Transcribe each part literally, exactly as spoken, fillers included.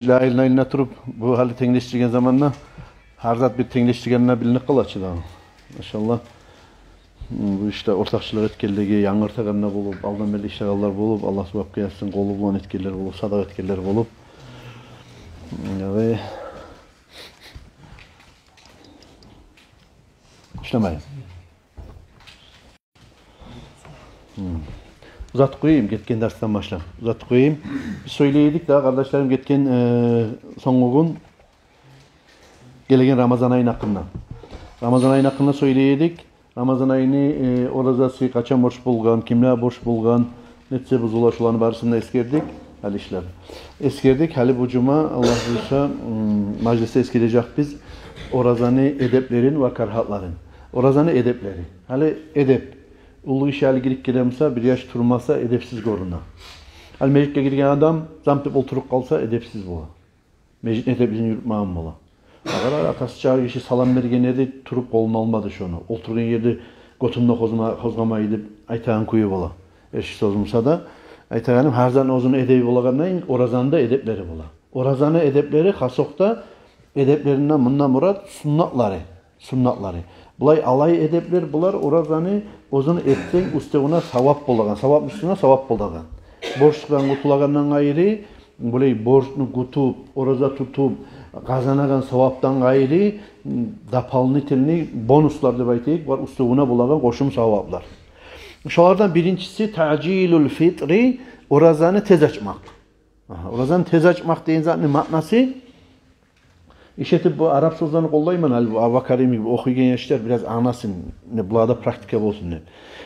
Ла илайына туруп, бу гьали тенглешдирген заманда, гьар зат бир тенглешдиргенде билинип къала чы дагъы. Машаллагь. Бу ишде ортакъчылыкъ этгенлиги, янгыртагъан да болуп, алдан берли ишлегенлер болуп, Аллагь сувап къыясын, къолу булан этгенлер болуп, садагъа этгенлер болуп. Ягъы, ишлемей. Узатып къояйым, гетген дарсдан башлап. Узатып къояйым. Биз сёйлей эдик дагъы, къардашларым, гетген, э, сонггъу гюн гелеген Рамазан айны гьакъында. Рамазан айны гьакъында сёйлей эдик. Рамазан айны, э, оразасы къачан борч болгъан, кимлеге борч болгъан, нетсе бузула, шуланы барысын да эсгердик. Гьали ишлер. Эсгердик, гьали бу жума, Аллагь буюрса, м, мажлисде эсгережекбиз оразаны эдеплерин ва карагьатларын. Оразаны эдеплери. Гьали эдеп. Уллу гиши гьали гирип геле буса, бир яш турмаса, эдепсиз гёрюне. Гьали межитге гирген адам замп деп олтуруп къалса, эдепсиз бола. Межитни эдеплерин юрютмеген бола. Агъар атасы чакъы гиши салам берген эди, туруп къолуна алмады шону. Олтургъан ерде гётюн де къозма-, къозгъамай деп айтагъан кюю бола. Эрши сёз буса да, айтагъаным, гьар затны оьзюню эдеби болагъандай, оразаны да эдеплери бола. Оразаны эдеплери, хасокъда эдеплеринден мунда мурат суннатлары. Суннатлары. Булай алай эдеплер булар, оразаны оьзюн этсенг, уьстевюне савап болагъан, савап уьстюне савап болагъан. Борчлукъдан къутулагъандан къайры, булай борчну къутуп, ораза тутуп къазанагъан савапдан къайры, м, дополнительный бонуслар деп айтайыкъ, бар уьстевюне болагъан къошум саваплар. Шолардан биринчиси таъжилул фитри, оразаны тез ачмакъ. Агьа, оразаны тез ачмакъ деген затны маънасы, иш этип, бу арап сёзлени къоллайман, гьали бу Абубакар йимик охуйгъан яшлар бираз англасын, не, буларда практика болсун деп.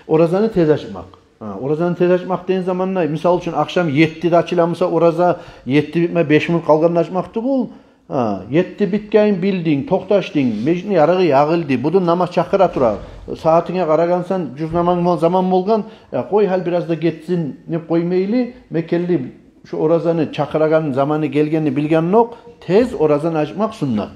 Оразаны тез ачмакъ. Гьа, оразаны тез ачмакъ деген заманда, мисал учун, ахшам еттиде ачыла буса ораза, етти битме беш минут къалгъанда ачмакъ тюгюл. Гьа, етти битгенин билдинг, токъташдынг, межитни ярыгъы ягъылды, будун намаз чакъыра тура. Сагьатынга къарагъансан, жуз намаз бол-, заман болгъан, я, къой, гьали бираз да гетсин деп къоймайлы, мекенли шу оразаны чакъырагъан заманы гелгенни билгенокъ, тез оразаны ачмакъ суннат.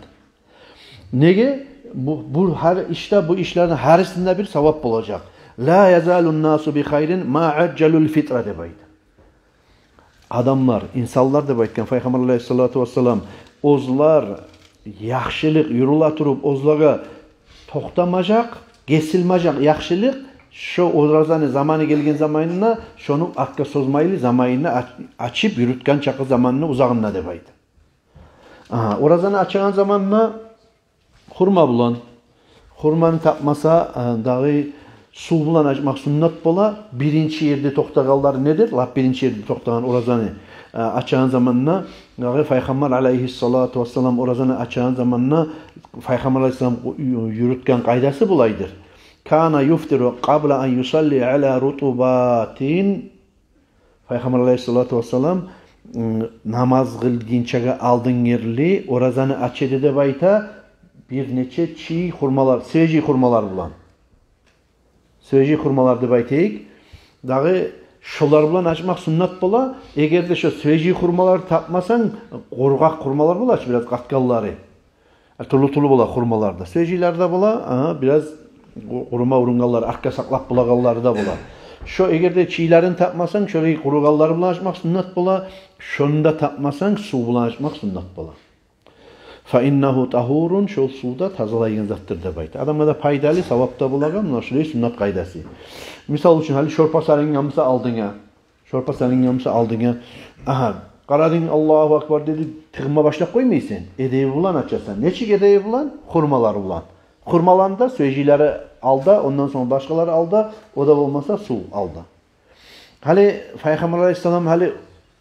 Неге? Бу, бу гьар ишде, бу ишлерден гьарисинде бир савап болажакъ. «Ла язалун насу би хайрин ма ажжалул фитра», — деп айта. Адамлар, инсанлар деп айтгъан Пайхаммар алайгьиссалату вассалам, оьзлер яхшылыкъ юрюле туруп, оьзлеге токътамажакъ, гесилмежек яхшылыкъ, шо оразаны заманы гелген заманына, шону артгъа созмайлы, заманына ач-, ачып юрютген чакъы заманны узагъында деп айта. Агьа, оразаны ачагъан заманына хурма булан. Хурманы тапмаса, э, дагъы сув булан ачмакъ суннат бола. Биринчи ерде токътагъанлар недир? Лап биринчи ерде токътагъан оразаны, э, ачагъан заманына, дагъы Пайхаммар алайгьиссалату вассалам оразаны ачагъан заманына Пайхаммар алайгьиссалам ю-, юрютген къайдасы булайдыр. Кана юфтиру къабла ан юсалли ала рутубатин. Пайхаммар алайгьиссалату вассалам, м, намаз къылгъынчагъа алдын ерли оразаны ача эди деп айта, бир нече чий хурмалар, свежий хурмалар булан. Свежий хурмалар деп айтайыкъ. Дагъы шолар булан ачмакъ суннат бола. Эгер де шо свежий хурмалар тапмасанг, къургъакъ хурмалар бола чы, бираз къатгъанлары. Э, тюрлю-тюрлю бола хурмалар да. Свежийлер де бола, агьа, бираз къу-, къурума урунгъанлар, артгъа сакълап болагъанлары да бола. Шо эгер де чийлерин тапмасанг, шолай къуругъанлар булан ачмакъ суннат бола, шону да тапмасанг, сув булан ачмакъ суннат бола. Фа иннагьу тагьурун, шо сув да тазалайгъан затдыр деп айта. Адамгъа да пайдалы, савап да болагъан, муна шулай суннат къайдасы. Мисал учун, гьали шорпа салынгъан буса алдынга, Шорпа салынгъан буса алдынга. Агьа, къарадынг, Аллагьу акбар деди, тыгъынма башлап къоймайсан. Эдеби булан ачасан. Нечик эдеби булан? Хурмалар булан. Хурмаланы да свежийлери алда, ондан сонг башгъалары алда, о да болмаса сув алда. Гьали Пайхаммар алайгьиссалам гьали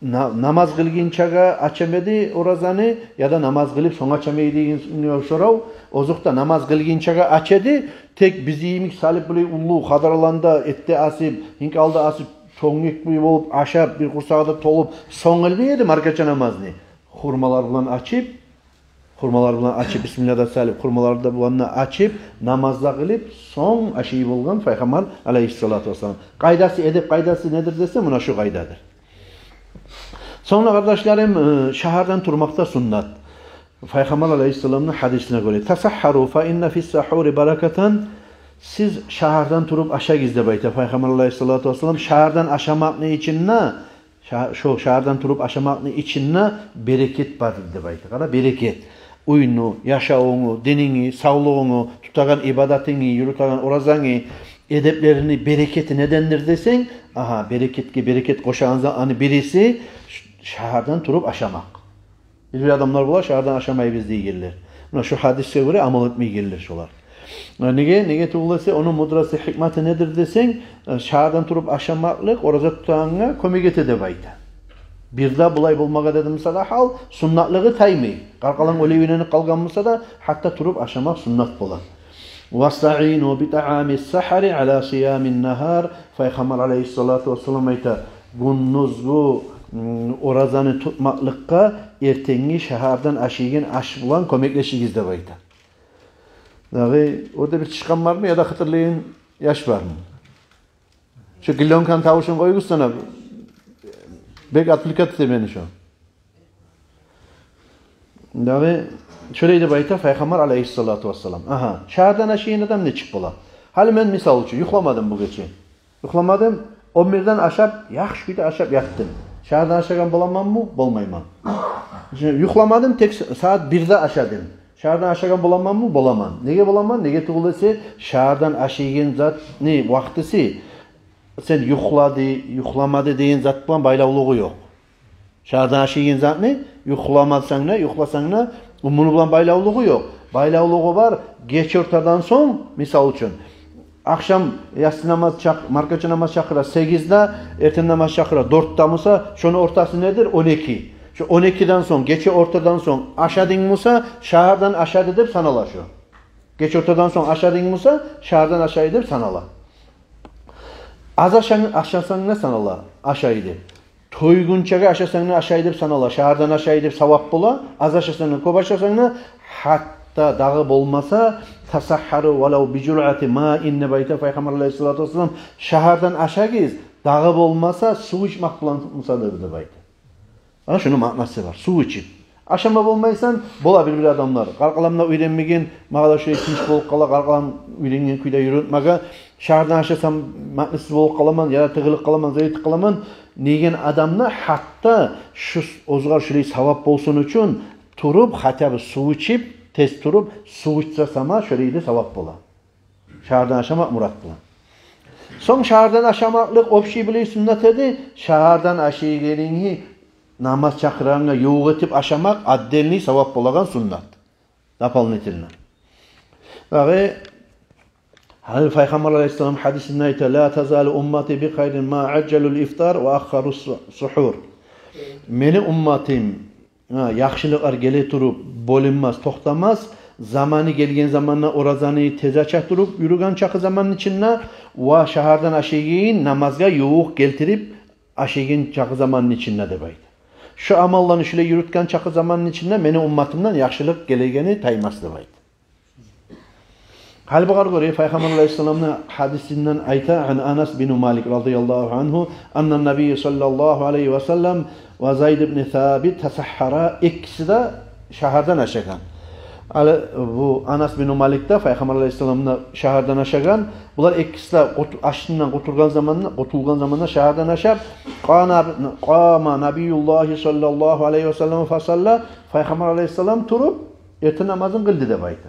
на-, намаз къылгъынчагъа ачама эди оразаны, яда намаз къылып сонг ачама эди деген сорав. Озокъда, намаз къылгъынчагъа ача эди, тек биз йимик салып, булай уллу хадраланы да этде асып, гьинкъалда асып, тёнгек болуп, ашап, бир къурсагъы да толуп, сонг къылмай эди маркача намазны. Хурмалар булан ачып, хурмалар булан ачып, бисмилла да салып, хурмалар да булан да ачып, намаз да къылып, сонг ашай болгъан Пайхаммар алайгьиссалату вассалам. Къайдасы, эдеп къайдасы недир десе, муна шу къайдадыр. Сонг да, къардашларым, э, сагьардан турмакъ да суннат. Пайхаммар алайгьиссаламны гьадисине гёре: «Тасагьгьару фа инна фис сагьури баракатан». Сиз сагьардан туруп ашагъыз деп айта Пайхаммар алайгьиссалату вассалам. Сагьардан ашамакъны ичинде, Ша-, шо шагьардан туруп ашамакъны ичинде берекет бар деп айта. Къара, берекет. Уьюнгню, яшавунгну, динингни, савлугъунгну, тутагъан ибадатынгны, юрютеген оразангны, эдеплерини берекети недендир десенг, агьа, берекетге берекет къошагъан затланы бириси ш-, шагьардан туруп ашамакъ. Бир-бир адамлар бола, шагьардан ашамайбыз дейгенлер. Муна шу гьадисге гёре амал этмейгенлер шолар. Неге, неге тюгюл эсе, ону мудрасы, гьикматы недир десенг, шагьардан туруп ашамакълыкъ ораза тутагъангъа кёмек эте деп айта. Бир де булай болмагъа дедим буса да гьал, суннатлыгъы таймай. Къаркъаранг оьле уьйленип къалгъан буса да, гьатта туруп ашамакъ суннат бола. «Вастаину би таамис сахари ала сиямин нагьар». Пайхаммар алайгьиссалату вассалам айта, гюндюзгю, м, оразаны тутмакълыкъгъа эртенги шагьардан ашайгъан аш булан кёмеклешигиз деп айта. Дагъы, оьрде бир чычкъан бармы яда хытырлайгъан яш бармы? Шо глёнканы тавушун къойгъуз сана, бек отвлекать эте мени шо. Дагъы, шолай деп айта Пайхаммар алайгьиссалату вассалам. Агьа, шагьардан ашайгъан адам нечик бола? Гьали мен, мисал учун, юхламадым бу гече. Юхламадым, он бирден ашап, яхшы кюйде ашап ятдым. Шагьардан ашагъан боламанмы? Болмайман. Юхламадым, тек сагьат бирде ашадым. Шагьардан ашагъан боламанмы? Боламан. Неге боламан? Неге тюгюл эсе, шагьардан ашайгъан затны вакътиси сен юхлады, юхламады деген зат булан байлавлугъу ёкъ. Шагьардан ашайгъан затны юхламасанг да, юхласанг да, муну булан байлавлугъу ёкъ. Байлавлугъу бар гече ортадан сонг, мисал учун, ахшам ясси намаз чакъ-, маркача намаз чакъыра сегизде, эртен намаз чакъыра дёртде буса, шону ортасы недир? Он эки. Шо он экиден сонг, гече ортадан сонг ашадынг буса, шагьардан ашады деп санала шо. Гече ортадан сонг ашадынг буса, шагьардан ашады деп санала. Аз ашан-, ашасанг да санала ашайды. Тойгъунчагъа ашасанг да ашайды деп санала, шагьардан ашайды деп савап бола. Аз ашасанг да, кёп ашасанг да, гьатта дагъы болмаса, «тасаххару валав би журъати маин» деп айта Пайхаммар алайгьиссалату вассалам, шагьардан ашагъыз, дагъы болмаса сув ичмек булан буса да деп айта. Ана шуну маънасы бар, сув ичип. Ашама болмайсан, бола бир-бир адамлар. Къаркъарамда уьйренмеген, магъа да шулай тынч болуп къала, къаркъарам уьйренген кюйде юрютмеге. Шагьардан ашасам, маънасыз болуп къаламан, яда тыгъылып къаламан, зайып къаламан деген адамны, гьатта шу с-, оьзюне шулай савап болсун учун, туруп, хотя бы сув ичип, тез туруп, сув ичсе сама, шолай да савап бола. Шагьардан ашамакъ мурат булан. Сонг шагьардан ашамакълыкъ общий булай суннат эди, шагьардан ашайгъанынгны намаз чакъырагъангъа ювукъ этип ашамакъ отдельный савап болагъан суннат. Дополнительно. Дагъы, гьали Пайхаммар алайгьиссалам гьадисинде айта: «Ла тазалу уммати би хайрин ма ажжалул ифтар ва аххарус су-, сухур». Мени умматым, гьа, яхшылыкълар геле туруп, бёлюнмес, токътамас, заманы гелген заманда оразаны тез ача туруп, юрюген чакъы заманны ичинде, ва шагьардан ашайгъан намазгъа ювукъ гелтирип ашайгъан чакъы заманны ичинде деп айта. Шу амалланы шулай юрютген чакъы заманны ичинде мени умматымдан яхшылыкъ гелегени таймас деп айта. Гьали бугъар гёре Пайхаммар алайгьиссаламны гьадисинден айта, ан Анас бин Малик радияллагьу ангьу, анна набий саллаллагьу алайгьи ва саллам ва Зайд ибн Сабит тасаххара, экиси де шагьардан ашагъан. Гьали бу Анас бин Малик де, Пайхаммар алайгьиссалам да шагьардан ашагъан. Булар экиси де къут-, ашындан къутулгъан заманда, къутулгъан заманда шагьардан ашап, къана, къама набиюллагьи саллаллагьу алайгьи ва саллам фасалла, Пайхаммар алайгьиссалам туруп, эртен намазын къылды деп айта.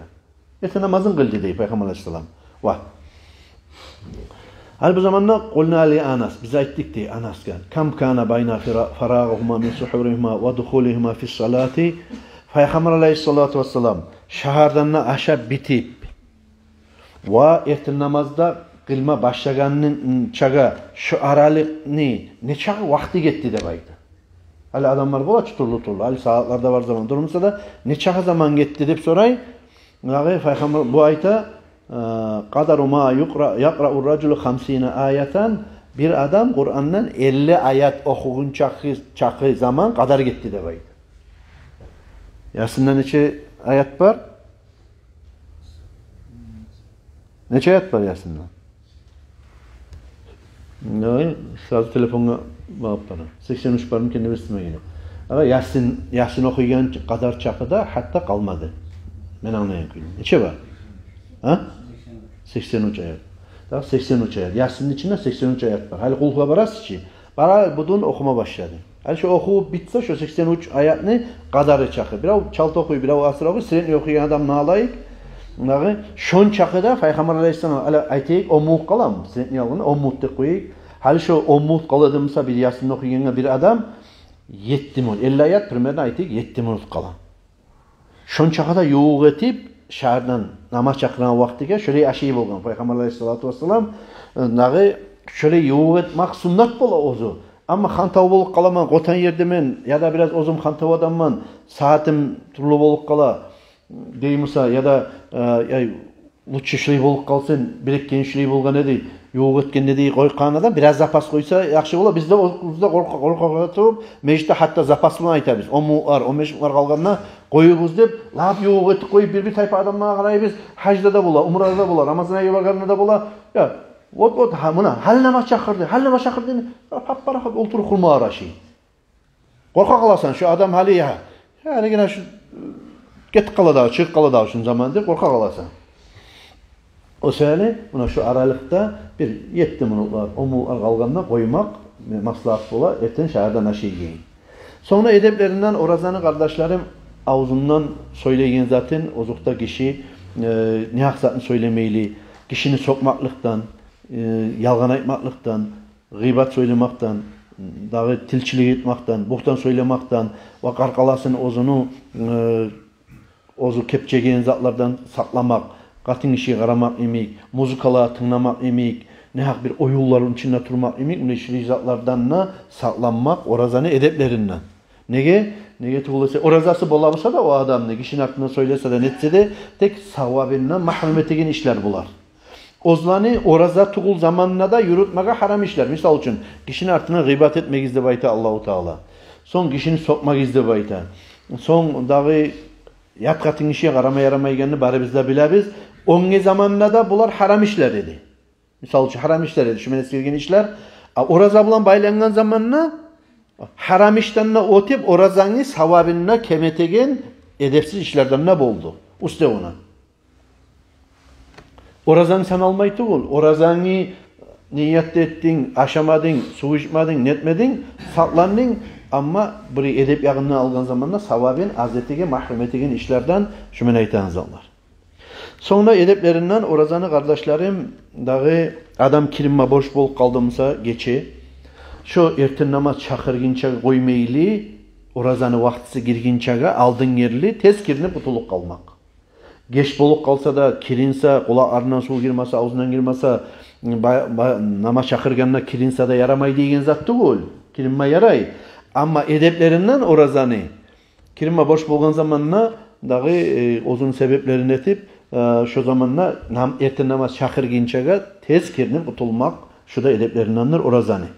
Эртен намазын къылды дей Пайхаммар алайгьиссалам. Ва гьали бу заманда къулна ли Анас, биз айтдыкъ дей Анасгъа: «Кам кана байна фира-, фарагъигьима мин сухуригьима ва духулигьима фис салати?» Пайхаммар алайгьиссалату вассалам шагьардан да ашап битип, ва эртен намазда къылма башлагъанынчагъа шу аралыкъны нечакъы вакъти гетди деп айта. Гьали адамлар бола чы тюрлю-тюрлю, гьали сагьатлар да бар заман. Дурмуса да, нечакъы заман гетди деп сорай. Дагъы Пайхаммар бу айта, э, къадару ма юкъра-, якърау ражулу хамсина аятан, бир адам Къурандан элли аят охугъунчакъы, чакъы заман къадар гетди деп айта. Ясинде нече аят бар? Нече аят бар Ясинде? Давай, сразу телефонгъа багъып бара. Сексен уьч бармы экен деп эсиме геле. Агъа, Ясин, Ясин охуйгъан къадар чакъы да гьатта къалмады. Мен англайгъан кюйде. Нече бар? А? Сексен уьч аят. Дагъы сексен уьч аят. Ясинни ичинде сексен уьч аят бар. Гьали Къулгьугъа барасыз чы. Бара будун охума башлады. Гьали шо охуп битсе, шо сексен уьч аятны къадары чакъы. Бирев чалт охуй, бирев асра охуй, средний охуйгъан адам не алайыкъ? Дагъы шончакъы да Пайхаммар алайгьиссалам, гьали айтайыкъ, он минут къаламы? Средний алгъанда он минут деп къояйыкъ. Гьали шо он минут къала эди буса бир Ясин охуйгъангъа бир адам, етти минут. Элли аят, примерно айтайыкъ, етти минут къала. Шончакъы да ювукъ этип, шагьардан намаз чакъырагъан вакътиге шолай ашай болгъан Пайхаммар алайгьиссалату вассалам. Дагъы шолай ювукъ этмек суннат бола оьзю. Амма хантав болуп къаламан, къотан ердемен, яда бираз оьзюм хантав адамман, сагьатым тюрлю болуп къала дей буса, яда, э, яй, лучше шулай болуп къалсын, бир-эки гюн шулай болгъан эди, ювукъ этген эди, къой къанадан бираз запас къойса яхшы бола. Биз де о, биз де къоркъа, къоркъа, къоркъа туруп, межитде гьатта запас булан айтабыз. Он минутлар, он беш минутлар къалгъанда къоюгъуз деп, лап ювукъ этип къоюп, бир-бир тайпа адамлагъа къарайбыз. Гьажда да бола, умрада да бола, Рамазан айы баргъанда да бола. Я, вот, вот, гьа, муна, гьали намаз чакъырды, гьали намаз чакъырды. Пап-парахат олтуруп хурмалар ашай. Къоркъа къаласан, шо адам гьали я, гьали гине шо гетип къала дагъы, чыгъып къала дагъы шо заман деп къоркъа къаласан. О саялы муна шо аралыкъда бир етти минутлар, он минутлар къалгъанда къоймакъ маслагьат бола, эртен шагьардан ашайгъан. Сонг да эдеплеринден оразаны, къардашларым, авзундан сёйлейген затын, озокъда, гиши, э, негьакъ затын сёйлемейли, гишини сёкмекликден, э, ялгъан айтмакълыкъдан, гъыйбат сёйлемекден, дагъы тилчилик этмекден, бугьтан сёйлемекден ва къаркъарасын оьзюню, э, оьзю кепчеген затлардан сакъламакъ, къатын гишиге къарамакъ йимик, музыкалагъа тынгламакъ йимик, негьакъ бир оюнланы ичинде турмакъ йимик, муна шулай затлардан да сакъланмакъ оразаны эдеплеринден. Неге? Неге тюгюл эсе, оразасы бола буса да о адамны, гишини артындан сёйлесе де, нетсе де, тек савабындан магьрюм этеген ишлер булар. Оьзлени ораза тюгюл заманында да юрютмеге гьарам ишлер. Мисал учун, гишини артындан гъыйбат этмегиз деп айта Аллагьу Таала. Сонг гишини сёкмегиз деп айта. Сонг дагъы ят къатын гишиге къарама ярамайгъанны барыбыз да билебиз. Оьнге заманында да булар гьарам ишлер эди. Мисал учун, гьарам ишлер эди, шо мен эсгерген ишлер. А ораза булан байлангъан заманда гьарам ишден де оьтюп, оразаны савабын да кеметеген эдепсиз ишлерден де болду. Уьстевюне. Оразанг саналмай тюгюл. Оразангны ният этдинг, ашамадынг, сув ичмединг, нетмединг, сакъландынг. Амма бир эдеп ягъындан алгъан заманда савабын аз этеген, магьрюм этеген ишлерден шо мен айтагъан затлар. Сонг да эдеплеринден оразаны, къардашларым, дагъы адам киринме борч болуп къалды буса гече, шо эртен намаз чакъыргъынча къоймайлы, оразаны вакътиси гиргинчеге алдын ерли тез киринип къутулуп къалмакъ. Геч болуп къалса да, киринсе, къулакъларындан сув гирмесе, авзундан гирмесе, ба-, ба-, намаз чакъыргъанда киринсе де ярамай деген зат тюгюл. Киринме ярай. Амма эдеплеринден оразаны, киринме борч болгъан заманда дагъы, э, оьзюню себеплерин этип, э, шо заманда нам-, эртен намаз чакъыргъынчагъа тез киринип къутулмакъ, шо да эдеплериндендир оразаны.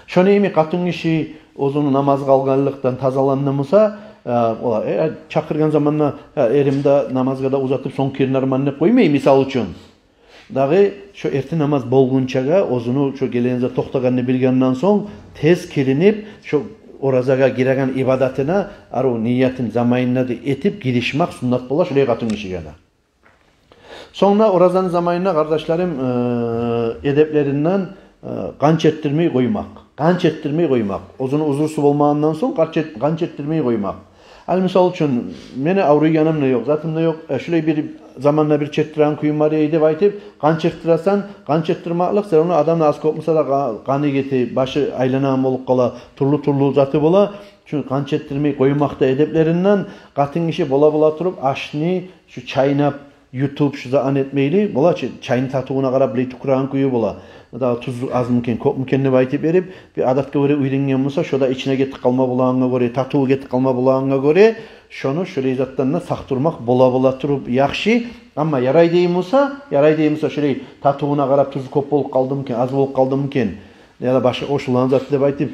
Шону йимик къатын гиши оьзюню намаз къалгъанлыкъдан тазаланды буса, э, ола, э, чакъыргъан заманда, э, эрим де намазгъа да узатып, сонг киринермен деп къоймай, мисал учун. Дагъы шо эртен намаз болгъунчагъа оьзюню шо гелеген зат токътагъанны билгенден сонг, тез киринип, шо оразагъа гиреген ибадатына, арив ниятын заманында да этип гиришмек суннат бола шолай къатын гишиге де. Сонг да оразаны заманында, къардашларым, э, эдеплеринден, э, къан чекдирмей къоймакъ. Къан чекдирмей къоймакъ. Оьзюню узрусу болмагъандан сонг къан чек-, къан чекдирмей къоймакъ. Ал, мисал учун, мени авруйгъаным да ёкъ, затым да ёкъ, э, шулай бир заманда бир чекдиреген кююм бар эди деп айтып, къан чекдиресен, къан чекдирмеклик, сен ону адамны аз-кёп буса да къа-, къаны гете, башы айланагъан болуп къала, тюрлю-тюрлю заты бола. Чюнки къан чекдирмей къоймакъ да эдеплеринден, къатын гиши бола-бола туруп, ашны шу чайнап, ютуп, шу затны этмейли, бола чы, чайны татывуна къарап, булай тюкюреген кюю бола. Дагъы тузу азмы экен, кёпмю экен деп айтып берип, бир адатгъа гёре уьйренген буса, шо да ичине гетип къалма болагъангъа гёре, татыву гетип къалма болагъангъа гёре, шону шолай затдан да сакъ турмакъ бола-бола туруп яхшы. Амма ярай дей буса, ярай дей буса, шолай татывуна къарап, тузу кёп болуп къалдымы экен, аз болуп къалдымы экен, яда башгъа къошулгъан зат деп айтып,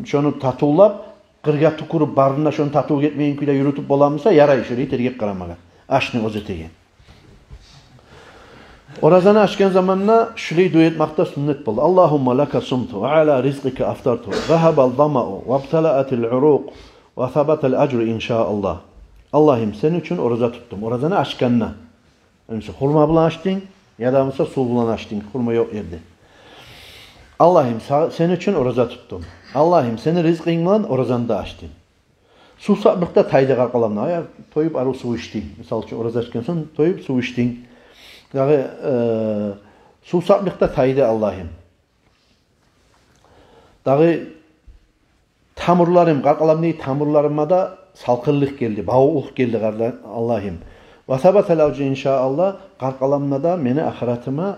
шону татывлап, къыргъа тюкюрюп, барын да шону татыву гетмейген кюйде юрютюп бола буса, ярай шолай тергеп къарамагъа. Ашны оьзю этеген. Оразаны ачгъан заманда шулай дуа этмек де суннат болду. Аллагьумма лака сумту ва аля ризкъика афтарту, загьабал замау, вабталаатил урукъ, ва сабатал ажру иншааллагь. Аллагьым, сен учун ораза тутдум. Оразаны ачгъанда. Мисал, хурма булан ачдынг, яда буса сув булан ачдынг, хурма ёкъ ерде. Аллагьым, са-, сени учун ораза тутдум. Аллагьым, сени ризкъынг булан оразаны да ачдым. Сув сапмакъ да тайды къаркъаламдан. Я, тоюп арив сув ичдинг. Мисал учун, ораза ачгъан сонг тоюп сув ичдинг. Дагъы, э, сув сапмакъ да тайды, Аллагьым. Дагъы тамурларым, къаркъаламны тамурларыма да салкъынлыкъ гелди, бавукълукъ гелди, къарда-, Аллагьым. Ва сабатал ажру, иншааллагь, къаркъаламда да мени ахыратыма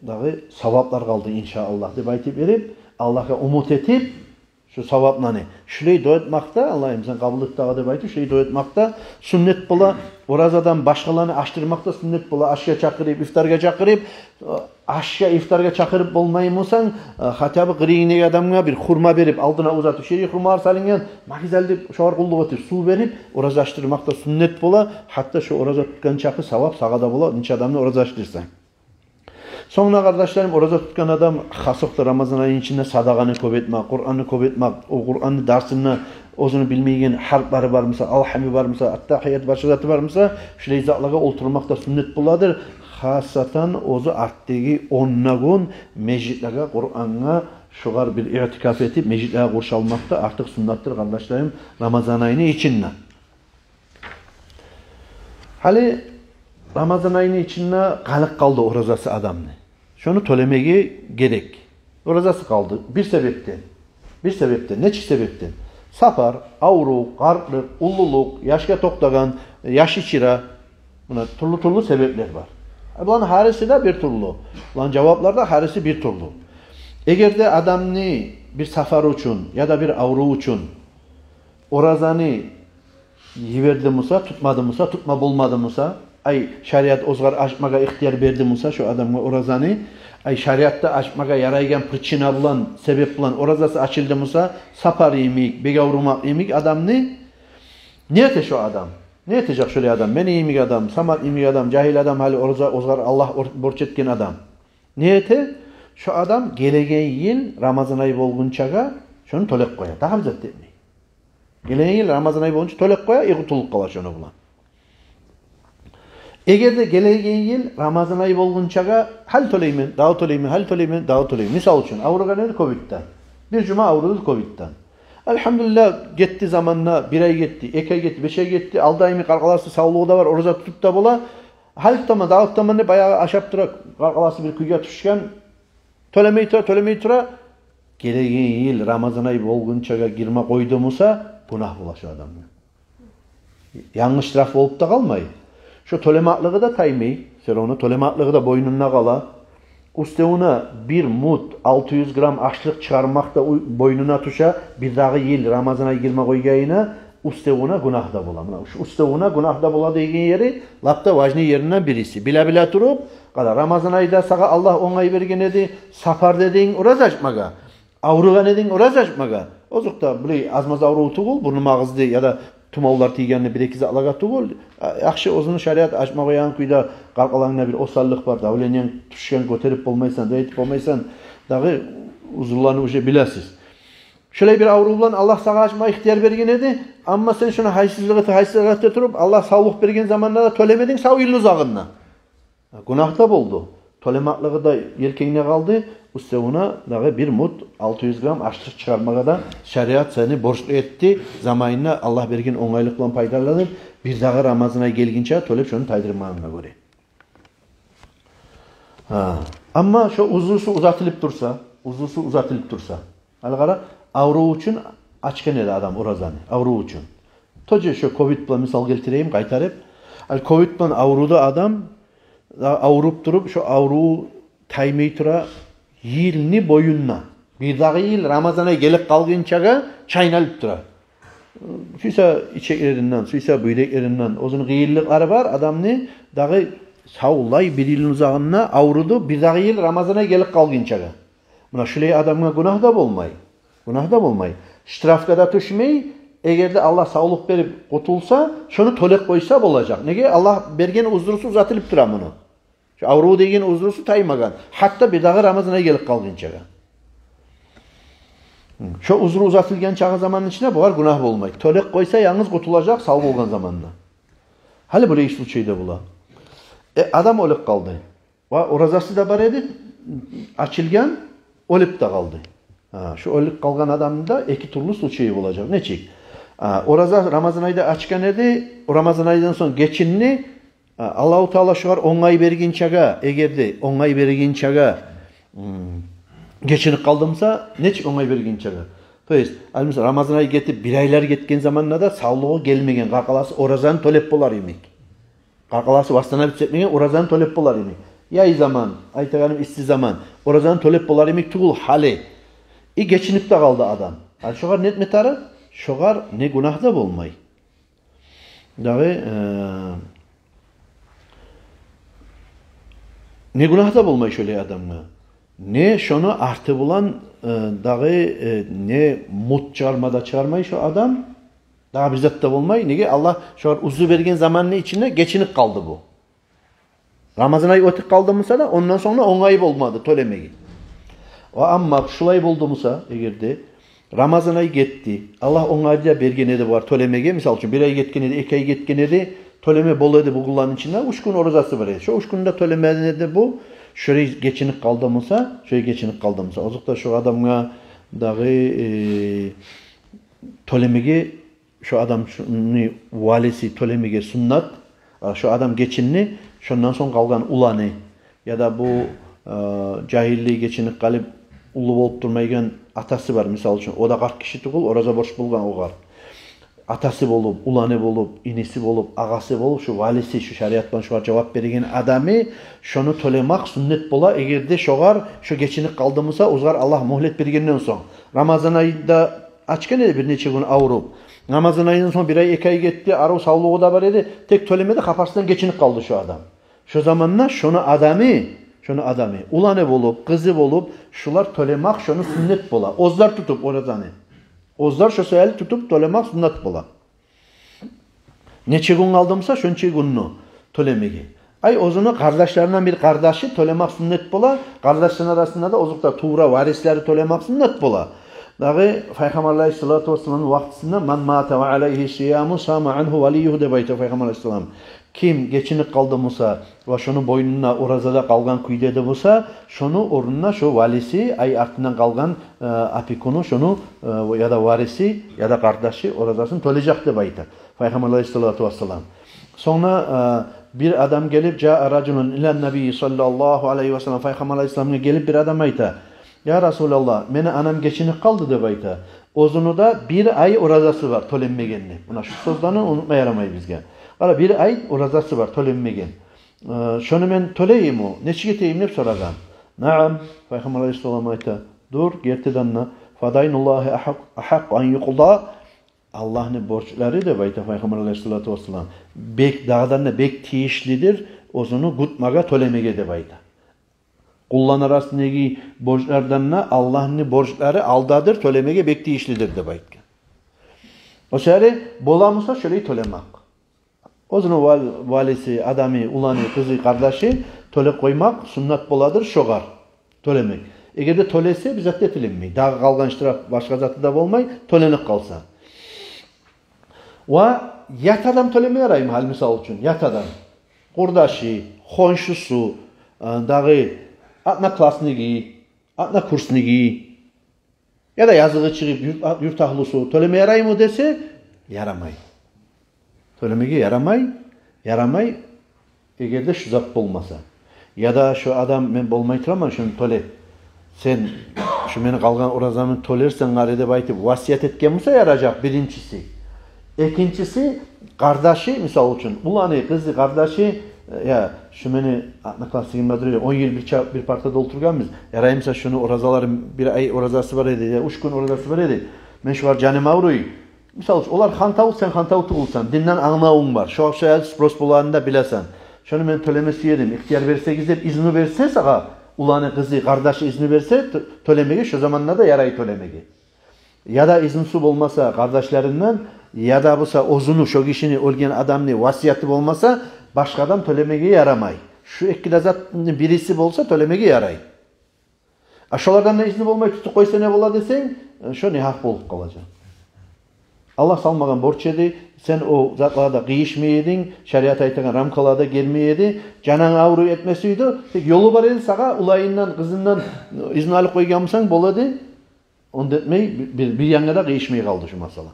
дагъы саваплар къалды, иншааллагь, деп айтып берип, Аллагьгъа умут этип, шу савапланы. Шулай дуа этмакъ да, Аллагьым, сен къабул эт дагъы деп айтып, шулай дуа этмакъ да сюннет бола. Оразадан башгъаланы ачдырмакъ да сюннет бола. Ашгъа чакъырып, ифтаргъа чакъырып, ашгъа, ифтаргъа чакъырып болмай бусанг, э, хотя бы къырыйынгдагъы адамгъа бир хурма берип, алдына узатып, шери хурмалар салынгъан, магизалды шогъар къуллукъ этип, сув берип, ораза ачдырмакъ да сюннет бола. Гьатта шу ораза тутгъан чакъы савап сагъа да бола, нече адамны ораза ачдырсанг. Сонг да, къардашларым, ораза тутгъан адам, хасокъда Рамазан айны ичинде, садагъаны кёп этмек, Къуранны кёп этмек, о Къуранны дарсында оьзюню билмейген гьарплары бар буса, алгьамы бар буса, аттагьият, башгъа заты бар буса, шулай затлагъа олтурмакъ да сюннет боладыр. Хасатан оьзю артдагъы он да гюн межитлеге, Къурангъа, шогъар бир иътикаф этип, межитлеге къуршалмакъ да артыкъ сюннетдир, къардашларым, Рамазан айны ичинде. Гьали Рамазан айны ичинде къалыкъ къалды оразасы адамны. Шону тёлемеге герек. Оразасы къалды бир себепден. Бир себепден, нечик себепден? Сапар, аврув, къартлыкъ, уллулукъ, яшгъа токътагъан, яш ичире. Муна тюрлю-тюрлю себеплер бар. Э, буланы гьариси де бир тюрлю. Буланы жаваплары да гьариси бир тюрлю. Эгер де адамны бир сапар учун яда бир аврув учун оразаны йиберди буса, тутмады буса, тутма болмады буса, ай, шариат огъар ачмагъа ихтияр берди буса шо адамгъа оразаны, ай, шариатда ачмагъа ярайгъан причина булан, себеп булан оразасы ачылды буса, сапар йимик, бек аврумакъ йимик адамны, не эте шо адам? Не этежек шолай адам? Мени йимик адам, Самат йимик адам, жагьил адам, гьали ораза огъар Аллагь ор-, борч этген адам. Не эте? Шо адам гелеген йыл Рамазан ай болгъунчагъа шону тёлеп къоя. Дагъы бир зат этмей. Гелеген йыл Рамазан ай болгъунча тёлеп къоя, и къутулуп къала шону булан. Эгер де гелеген йыл Рамазан ай болгъунчагъа гьали тёлеймен, дагъы тёлеймен, гьали тёлеймен, дагъы тёлеймен. Мисал учун, авругъан эди ковидден. Бир жума авруду ковидден. Альгьамдулиллагь, гетди заманда, бир ай гетди, эки ай гетди, беш ай гетди, алда йимик къаркъарасы, савлугъу да бар, ораза тутуп да бола. Гьали тутаман, дагъы тутаман деп баягъы ашап тура, къаркъарасы бир кюйге тюшген. Тёлемей тура, тёлемей тура. Гелеген йыл Рамазан ай болгъунчагъа гирме къойду буса, гюнагь бола шо адамгъа. Янгыз штраф болуп да къалмай, шо тёлемакълыгъы да таймай, всё равно тёлемакълыгъы да бойнунда къала. Уьстевюне бир муд алты юз грамм ашлыкъ чыгъармакъ да уй-, бойнуна тюше, бир дагъы йыл Рамазан ай гирме къойгъанына, уьстевюне гюнагь да бола. Муна шу уьстевюне гюнагь да бола деген ери лап да важный еринден бириси. Биле-биле туруп, къара, Рамазан айда сагъа Аллагь онгай берген эди, сапар эдинг ораза ачмагъа, авругъан эдинг ораза ачмагъа. Озокъда, булай аз-маз аврув тюгюл, бурнум агъызды яда тумавлар тийгенли бир-эки затлагъа тюгюл. А, яхшы, оьзюню шариат ачма къоягъан кюйде, къаркъарангда бир осаллыкъ бар, давлениян тюшген, гётерип болмайсан, да этип болмайсан, дагъы узурланы уже билесиз. Шолай бир аврув булан Аллагь сагъа ачма ихтияр берген эди, амма сен шону гьайсызлыкъ эте, гьайсызлыкъ эте туруп, Аллагь савлукъ берген заманда да тёлемединг сав йылны узагъында. Гюнагь да болду. Тёлемакълыгъы да елкенгде къалды. Уьстевюне дагъы бир муд алты юз грамм ашлыкъ чыгъармагъа да шариат сени борчлу этди. Заманында Аллагь берген онгайлыкъ булан пайдаланып, бир дагъы Рамазан ай гелгинче тёлеп шону тайдырмагъанынга гёре. Гьа. Амма шо узрусу узатылып турса, узрусу узатылып турса. Гьали къара, аврув учун ачгъан эди адам оразаны, аврув учун. Тоже шо ковид булан мисал гелтирейим къайтарып. Ал ковид булан авруду адам, а-, авруп туруп, шо аврув таймай тура, йылны боюнда. Бир дагъы йыл Рамазан ай гелип къалгъынчагъа чайналып тура. Сюйсе ичеклеринден, сюйсе бюйреклеринден, оьзюню къыйынлыкълары бар адамны, дагъы савлай бир йылны узагъында авруду, бир дагъы йыл Рамазан ай гелип къалгъынчагъа. Муна шулай адамгъа гюнагь да болмай. Гюнагь да болмай. Штрафгъа да тюшмей, эгер де Аллагь савлукъ берип къутулса, шону тёлеп къойса болажакъ. Неге? Аллагь берген узрусу узатылып тура муну. Шо аврув деген узрусу таймагъан. Гьатта бир дагъы Рамазан ай гелип къалгъынчагъа. Шо узру узатылгъан чакъы заманны ичинде бугъар гюнагь болмай. Тёлеп къойса, янгыз къутулажакъ сав болгъан заманда. Гьали булай случайда бола. Э, адам оьлюп къалды. Ва оразасы да бар эди, ачылгъан, оьлюп де къалды. Гьа, шо оьлюп къалгъан адамны да эки тюрлю случайы болажакъ. Нечик? Гьа, ораза Рамазан айда ачгъан эди, Рамазан айдан сонг гечинди. Гьа, Аллагьу Таала шогъар онгай бергинчеге, эгер де онгай бергинчеге, м, гечинип къалды буса, нечик онгай бергинчеге? То есть, ал мисал, Рамазан ай гетип, бир айлар гетген заманда да савлугъу гелмеген, къаркъарасы оразаны тёлеп болар йимик. Къаркъарасы восстановиться этмеген, оразаны тёлеп болар йимик. Яй заман, айтагъаным, исси заман, оразаны тёлеп болар йимик тюгюл гьали. И гечинип де къалды адам. Гьали шогъар не этме тарыкъ? Шогъар не гюнагь да болмай. Дагъы, э, не гюнагь да болмай шолай адамгъа. Не шону арты булан, э, дагъы, э, не мут чыгъарма да чыгъармай шо адам. Дагъы бир зат да болмай. Неге? Аллагь шогъар узур берген заманны ичинде гечинип къалды бу. Рамазан ай оьтюп къалды буса да, ондан сонг да онгай болмады тёлемеге. Ва амма шулай болду буса, эгер де Рамазан ай гетди, Аллагь онгай да берген эди бугъар тёлемеге, мисал учун, бир ай гетген эди, эки ай гетген эди, тёлеме бола эди бу гюнлени ичинде, уьч гюн оразасы бар эди. Шо уьч гюнде тёлемеген эди бу, шолай гечинип къалды буса, шолай гечинип къалды буса. Озокъда, шо адамгъа дагъы, э, тёлемеге, шо адам, шону валиси тёлемеге суннат. А, шо адам гечинди, шондан сонг къалгъан уланы, яда бу, э, жагьиллей гечинип къалып, уллу болуп турмайгъан атасы бар, мисал учун. О да къарт гиши тюгюл, ораза борч болгъан огъар. Атасы болуп, уланы болуп, иниси болуп, агъасы болуп, шо валиси, шо шариат булан шогъар жавап берген адамы, шону тёлемакъ суннат бола, эгер де шогъар шо гечинип къалды буса, огъар Аллагь мюгьлет бергенден сонг. Рамазан айда ачгъан эди бир нече гюн авруп. Рамазан айдан сонг бир ай, эки ай гетди, арив савлугъу да бар эди, тек тёлемеди, хабарсыздан гечинип къалды шо адам. Шо заманда шону адамы, шону адамы, уланы болуп, къызы болуп, шолар тёлемакъ шону суннат бола. Оьзлер тутуп оразаны. Оьзлер шо саялы тутуп тёлемакъ суннат бола. Нече гюн къалды буса, шонча гюнню тёлемеге. Ай, оьзюню къардашларындан бир къардашы тёлемакъ суннат бола, къардашланы арасында да, озокъда, тувра варислери тёлемакъ суннат бола. Дагъы Пайхаммар алайгьиссалату вассаламны вакътисинде, «Ман мата ва алайгьи сияму сама ангьу валиюгьу», — деп айта Пайхаммар алайгьиссалам. Ким гечинип къалды буса ва шону бойнунда ораза да къалгъан кюйде эди буса, шону орнуна шо валиси, ай, артындан къалгъан, э, опекуну, шону, э, яда вариси, яда къардашы оразасын тёлежек деп айта Пайхаммар алайгьиссалату вассалам. Сонг да, э, бир адам гелип, жаа ражулун илан набий саллаллагьу алайгьи ва саллам, Пайхаммар алайгьиссаламгъа гелип бир адам айта: «Я Расулаллагь, мени анам гечинип къалды», — деп айта. Оьзюню де бир ай оразасы бар тёленмеген. Муна шу сёзлени унутма ярамай бизге. Къара, бир ай оразасы бар тёленмеген. Э, шону мен тёлейимми, нечик этейим деп сорагъан. «Наам», — Пайхаммар алайгьиссалам айта. «Дюр, гертиден де, фадайнуллагьи агьакъ-, агьакъу ан юкъда». Аллагьны борчлары, деп айта Пайхаммар алайгьиссалату вассалам, бек, дагъыдан да бек тийишлидир оьзюню кютмеге, тёлемеге, деп айта. Къулланы арасындагъы борчлардан да Аллагьны борчлары алдадыр, тёлемеге бек тийишлидир деп айтгъан. О саялы бола буса шолай тёлемек. Оьзюню вал-, валиси, адамы, уланы, къызы, къардашы тёлеп къоймакъ суннат боладыр шогъар тёлемек. Эгер де тёлесе, бир зат да этилинмей. Дагъы къалгъан штраф, башгъа заты да болмай, тёленип къалса. Ва ят адам тёлеме яраймы, гьали мисал учун, ят адам? Къурдашы, хоншусу, э, дагъы одноклассники, однокурсники, яда языгъы чыгъып юрт, юрт агьлюсю тёлеме яраймы десе, ярамай. Тёлемеге ярамай, ярамай, эгер де шу зат болмаса. Яда шу адам: «Мен болмай тураман шуну тёлеп. Сен шу мени къалгъан оразамны тёлерсен гьали», — деп айтып васият этген буса, яражакъ, биринчиси. Экинчиси, къардашы, мисал учун, уланы, къызы, къардашы: «Я, шу мени одноклассниким бар эди, он йыл бир ча-, бир партада олтургъанбыз. Ярай буса, шуну оразалары, бир ай оразасы бар эди, я уьч гюн оразасы бар эди. Мен шугъар жаным авруй». Мисал учун, олар хантав, сен хантав тюгюлсен, динден англавунг бар, шо акъчагъа спрос болагъанын да билесен. «Шуну мен тёлеме сюе эдим, ихтияр берсегиз», — деп изну берсе сагъа, уланы, къызы, къардашы изну берсе, тё-, тёлемеге, шо заманда да ярай тёлемеге. Яда изнусу болмаса къардашларындан, яда буса оьзюню, шо гишини, оьлген адамны васияты болмаса, башгъа адам тёлемеге ярамай. Шу эки де затны бириси болса, тёлемеге ярай. А шолардан да изну болмай тутуп къойса, не бола десенг, шо негьакъ болуп къалажакъ. Аллагь салмагъан борч эди, сен о затлагъа да къыйышмай эдинг, шариат айтагъан рамкалагъа да гирмей эди, жанынг авруй этмес эди, тек ёлу бар эди сагъа, уланындан, къызындан изну алып къойгъан бусанг бола эди, онда этмей, бир, бир янгъа да къыйышмай къалды шу масъала.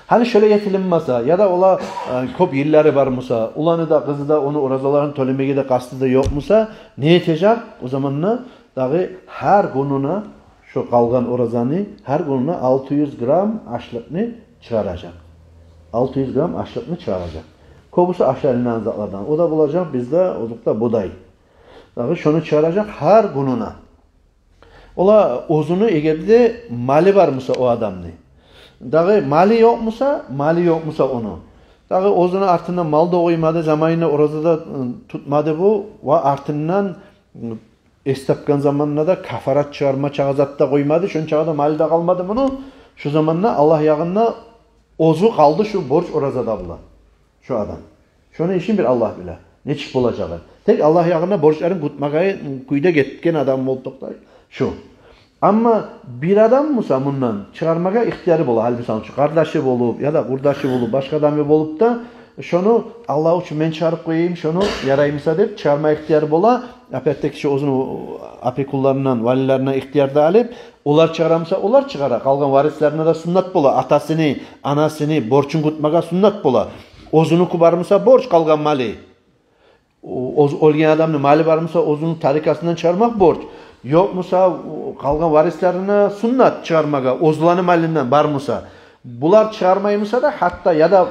Гьали шолай этилинмесе, яда олар, э, кёп йыллары бар буса, уланы да, къызы да ону оразаларын тёлемеге де къасты да ёкъ буса, не этежек? О заманда дагъы гьар гюнюне, шо къалгъан оразаны гьар гюнюне алты юз грамм ашлыкъны чыгъаражакъ. Алты юз грамм ашлыкъны чыгъаражакъ. Кёбюсю ашалынагъан затлардан. О да болажакъ бизде озокъда будай. Дагъы шону чыгъаражакъ гьар гюнюне. Ола оьзюню, эгер де малы бар буса о адамны. Дагъы малы ёкъ буса, малы ёкъ буса ону. Дагъы оьзюню артындан мал да къоймады, заманында ораза да, ы, тутмады бу, ва артындан, ы, эс тапгъан заманда да кафарат чыгъарма чакъы зат да къоймады, шончакъы да малы да къалмады муну. Шу заманда Аллагь ягъында оьзю къалды шу борч ораза да булан. Шу адам. Шону ишин бир Аллагь биле. Нечик болажагъы. Тек Аллагь ягъында борчларын кютмеге кюйде гетген адам болуп токътай. Шу. Амма бир адам буса мундан чыгъармагъа ихтияры бола. Гьали, мисал учун, къардашы болуп, яда къурдашы болуп, башгъа адамы болуп да, шону Аллагь учун мен чыгъарып къояйым, шону ярай буса деп чыгъарма ихтияры бола. Опять-таки, шу оьзюню опекунларындан, валилеринден ихтияр да алып, олар чыгъара буса, олар чыгъара. Къалгъан варислерине де суннат бола. Атасыны, анасыны борчун кютмеге суннат бола. Оьзюнюки бар буса борч, къалгъан малы. О-, оьз-, оьлген адамны малы бар буса, оьзюню тарикасындан чыгъармакъ борч. Ёкъ буса, о, къалгъан варислерине суннат чыгъармагъа, оьзлени малындан бар буса. Булар чыгъармай буса да, гьатта яда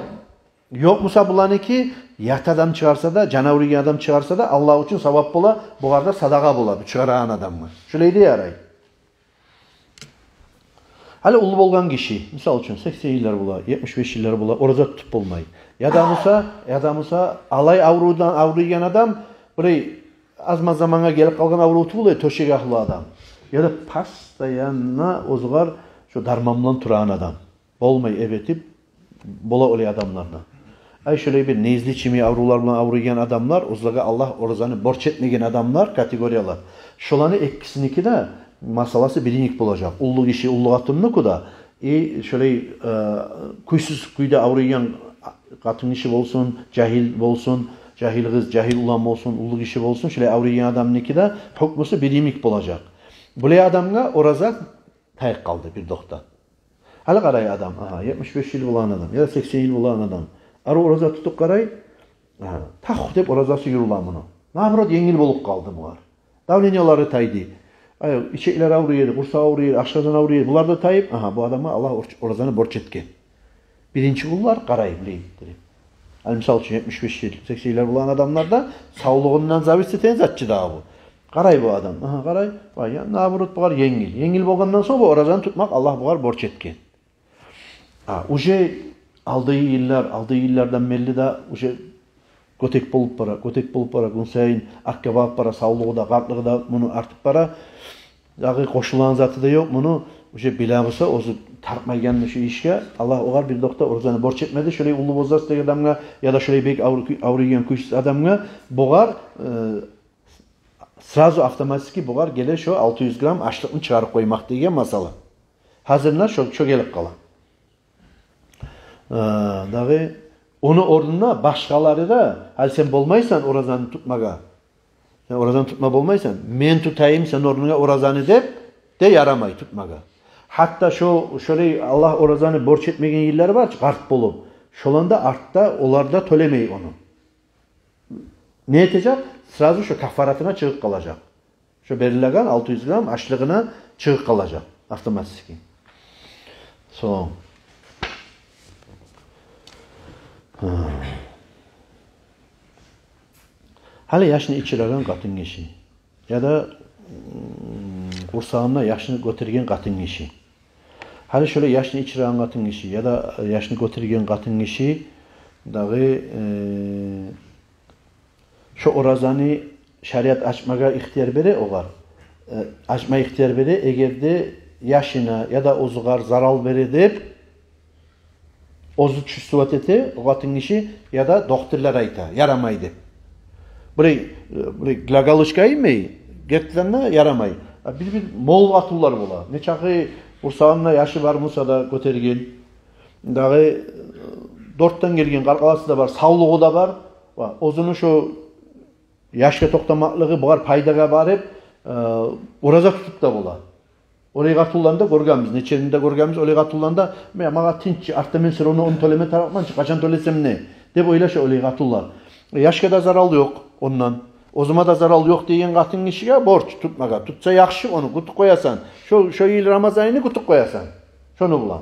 ёкъ буса буланыки, ят адам чыгъарса да, жаны авруйгъан адам чыгъарса да, Аллагь учун савап бола, бугъар да садагъа бола бу чыгъарагъан адамгъа. Шолай да ярай. Гьали уллу болгъан гиши, мисал учун, сексен йыллар бола, етмиш беш йыллар бола, ораза тутуп болмай. Яда буса, яда буса алай аврувдан авруйгъан адам, бир аз-маз замангъа гелип къалгъан аврув тюгюл, тёшек агьлю адам. Яда постоянно оьзюгер шо дарман булан турагъан адам. Болмай эбетип, бола олай адамлар да. Ай, шолай бир неизлечимый аврувлар булан авруйгъан адамлар, оьзлеге Аллагь оразаны борч этмеген адамлар, категориялар. Шоланы экисиники де масъаласы бир йимик болажакъ. Уллу гиши, уллу къатынныки да, и шолай, э, кюйсюз кюйде авруйгъан къатынгиши болсун, жагьил болсун, жагьил къыз, жагьил улан болсун, уллу гиши болсун, шолай авруйгъан адамныки де гьукмусу бир йимик болажакъ. Булай адамгъа ораза тайып къалды бир докъда. Гьали къарай адам, агьа, етмиш беш йыл болагъан адам, яда сексен йыл болагъан адам. Арив ораза тутуп къарай, агьа, тах деп оразасы юрюле муну. Наоборот, енгил болуп къалды бугъар. Давлениялары тайды. Ай, ичеклер авруй эди, къурсагъы авруй эди, ашкъазан авруй эди. Булар да тайып, агьа, бу адамгъа Аллагь орч-, оразаны борч этген. Биринчи булар къарай, билейик, дей. Ал, мисал учун, етмиш беш йыл, сексен йыллар болагъан адамларда савлугъундан зависит этеген зат чы дагъы бу. Къарай бу адам, агьа, къарай, вай, я, наоборот, бугъар енгил. Енгил болгъандан сонг бу оразаны тутмакъ Аллагь бугъар борч этген. А, уже алдагъы йыллар, алдагъы йыллардан берли де уже гётек болуп бара, гётек болуп бара, гюн сайын артгъа барып бара, савлугъу да, къартлыгъы да муну артып бара. Дагъы къошулагъан заты да ёкъ муну, уже биле буса, оьзю тарыкъмайгъанны шу ишге, Аллагь огъар бир докъда оразаны борч этмеди, шолай уллу возрасттагъы адамгъа, яда шолай бек авру-, авруйгъан кюйсюз адамгъа, бугъар, э, сразу автоматически бугъар геле шо алты юз грамм ашлыкъны чыгъарып къоймакъ деген масъала. Гьазиринде шо, шо гелип къала. Э, дагъы ону орнуна башгъалары да, гьали сен болмайсан оразаны тутмагъа. Сен оразаны тутма болмайсан. Мен тутайым сен орнунга оразаны деп де ярамай тутмагъа. Гьатта шо, шолай Аллагь оразаны борч этмеген йыллары бар чы, къарт болуп. Шоланда артда олар да тёлемей ону. Не этежек? Сразу шо кафаратына чыгъып къалажакъ. Шо берилеген алты юз грамм ашлыгъына чыгъып къалажакъ автоматически. Сонг. Гьа. Гьали яшны ичиреген къатын гиши. Яда, м, къурсагъында яшны гётерген къатын гиши. Гьали шолай яшны ичиреген къатын гиши, яда яшны гётерген къатын гиши дагъы, э, шо оразаны шариат ачмагъа ихтияр бере огъар. Э, ачма ихтияр бере, эгер де яшына яда оьзюгер зарал бере деп, оьзю чувствовать эте о къатын гиши, яда докторлар айта, ярамай деп. Бир, бир для галочки йимик, гертиден де ярамай. А бир-бир мол къатынлар бола. Нечакъы къурсагъында яшы бар буса да гётерген, Дагъы, э, дёртден гелген къаркъарасы да бар, савлугъу да бар. Ва оьзюню шо яшгъа токътамакълыгъы бугъар пайдагъа барып, э, ораза тутуп да бола. Олай къатынланы да гёргенбиз, нече еринде гёргенбиз, олай къатынланы да: «Мен, магъа тынч чы, артда мен сыравну ону тёлеме тарыкъман чы, къачан тёлесем не?» — деп ойлаша олай къатынлар. Э, яшгъа да зарал ёкъ ондан. Оьзюме де зарал ёкъ деген къатын гишиге борч тутмагъа. Тутса яхшы, ону кютюп къоясан. Шо, шо йыл Рамазан айны кютюп къоясан. Шону булан.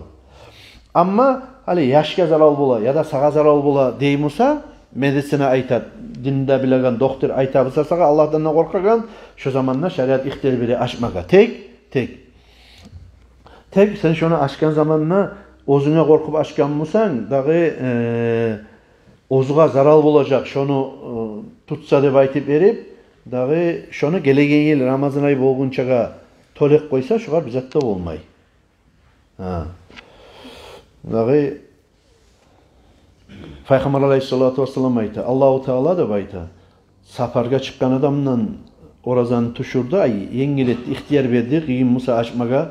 Амма гьали яшгъа зарал бола яда сагъа зарал бола дей буса, медицина айта, динде билеген доктор айта буса сагъа, Аллагьдан да къоркъагъан, шо заманда шариат ихтияр бере ачмагъа. Тек, тек. Тек сен шону ачгъан заманда оьзюнге къоркъуп ачгъан бусанг, дагъы, э, оьзюне зарал болажакъ, шону, э, тутса деп айтып берип, дагъы шону гелеген йыл Рамазан ай болгъунчагъа тёлеп къойса, шогъар бир зат да болмай. Гьа. Дагъы Пайхаммар алайгьиссалату вассалам айта, Аллагьу Таала деп айта, сапаргъа чыкъгъан адамдан оразаны тюшюрдю, ай, енгил этди, ихтияр берди, къыйын буса ачмагъа.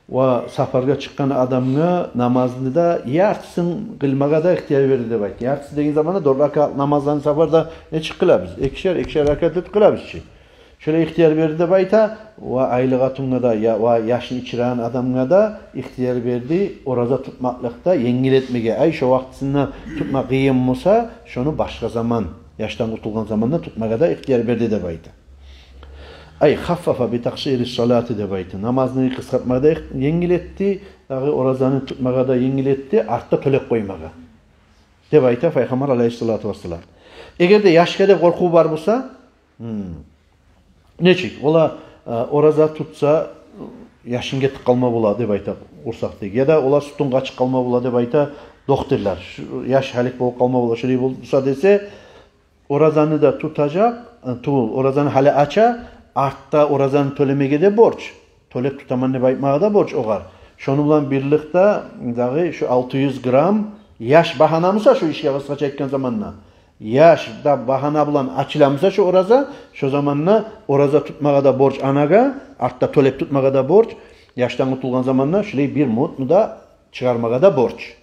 Ва сапаргъа чыкъгъан адамгъа намазны да яртысын къылмагъа да ихтияр берди деп айта. Яртысы деген заманда дёрт ракаат намазланы сапарда нечик къылабыз? Экишер, экишер ракаат этип къылабыз чы. Шолай ихтияр берди деп айта, ва айлы къатынгъа да, я, ва яшны ичиреген адамгъа да ихтияр берди, ораза тутмакълыкъда енгил этмеге. Ай, шо вакътисинде тутма къыйын буса, шону башгъа заман, яшдан къутулгъан заманда тутмагъа да ихтияр берди деп айта. Ай, хаффафа би такъсири салати деп айта. Намазны къысгъартмагъа да енгил этди, дагъы оразаны тутмагъа да енгил этди, артда тёлеп къоймагъа деп айта Пайхаммар алайгьиссалату вассалам. Эгер де яшгъа деп къоркъув бар буса, гьм, нечик? Олар, э, ораза тутса, яшын гетип къалма бола деп айта, къурсакъдагъы. Яда олар сютюн къачып къалма бола деп айта докторлар. Шу яш гьалек болуп къалма бола, шолай болса десе, оразаны да тутажакъ, э, тюгюл, оразаны гьали ача, артда оразаны тёлемеге де борч. Тёлеп тутаман деп айтмагъа да борч огъар. Шону булан бирликде дагъы шо алты юз грамм, яш багьана буса, шо ишге къысгъача айтгъан заманда, яш да багьана булан ачыла буса шо ораза, шо заманда ораза тутмагъа да борч анагъа, артда тёлеп тутмагъа да борч, яшдан къутулгъан заманда шолай бир мутну да чыгъармагъа да борч.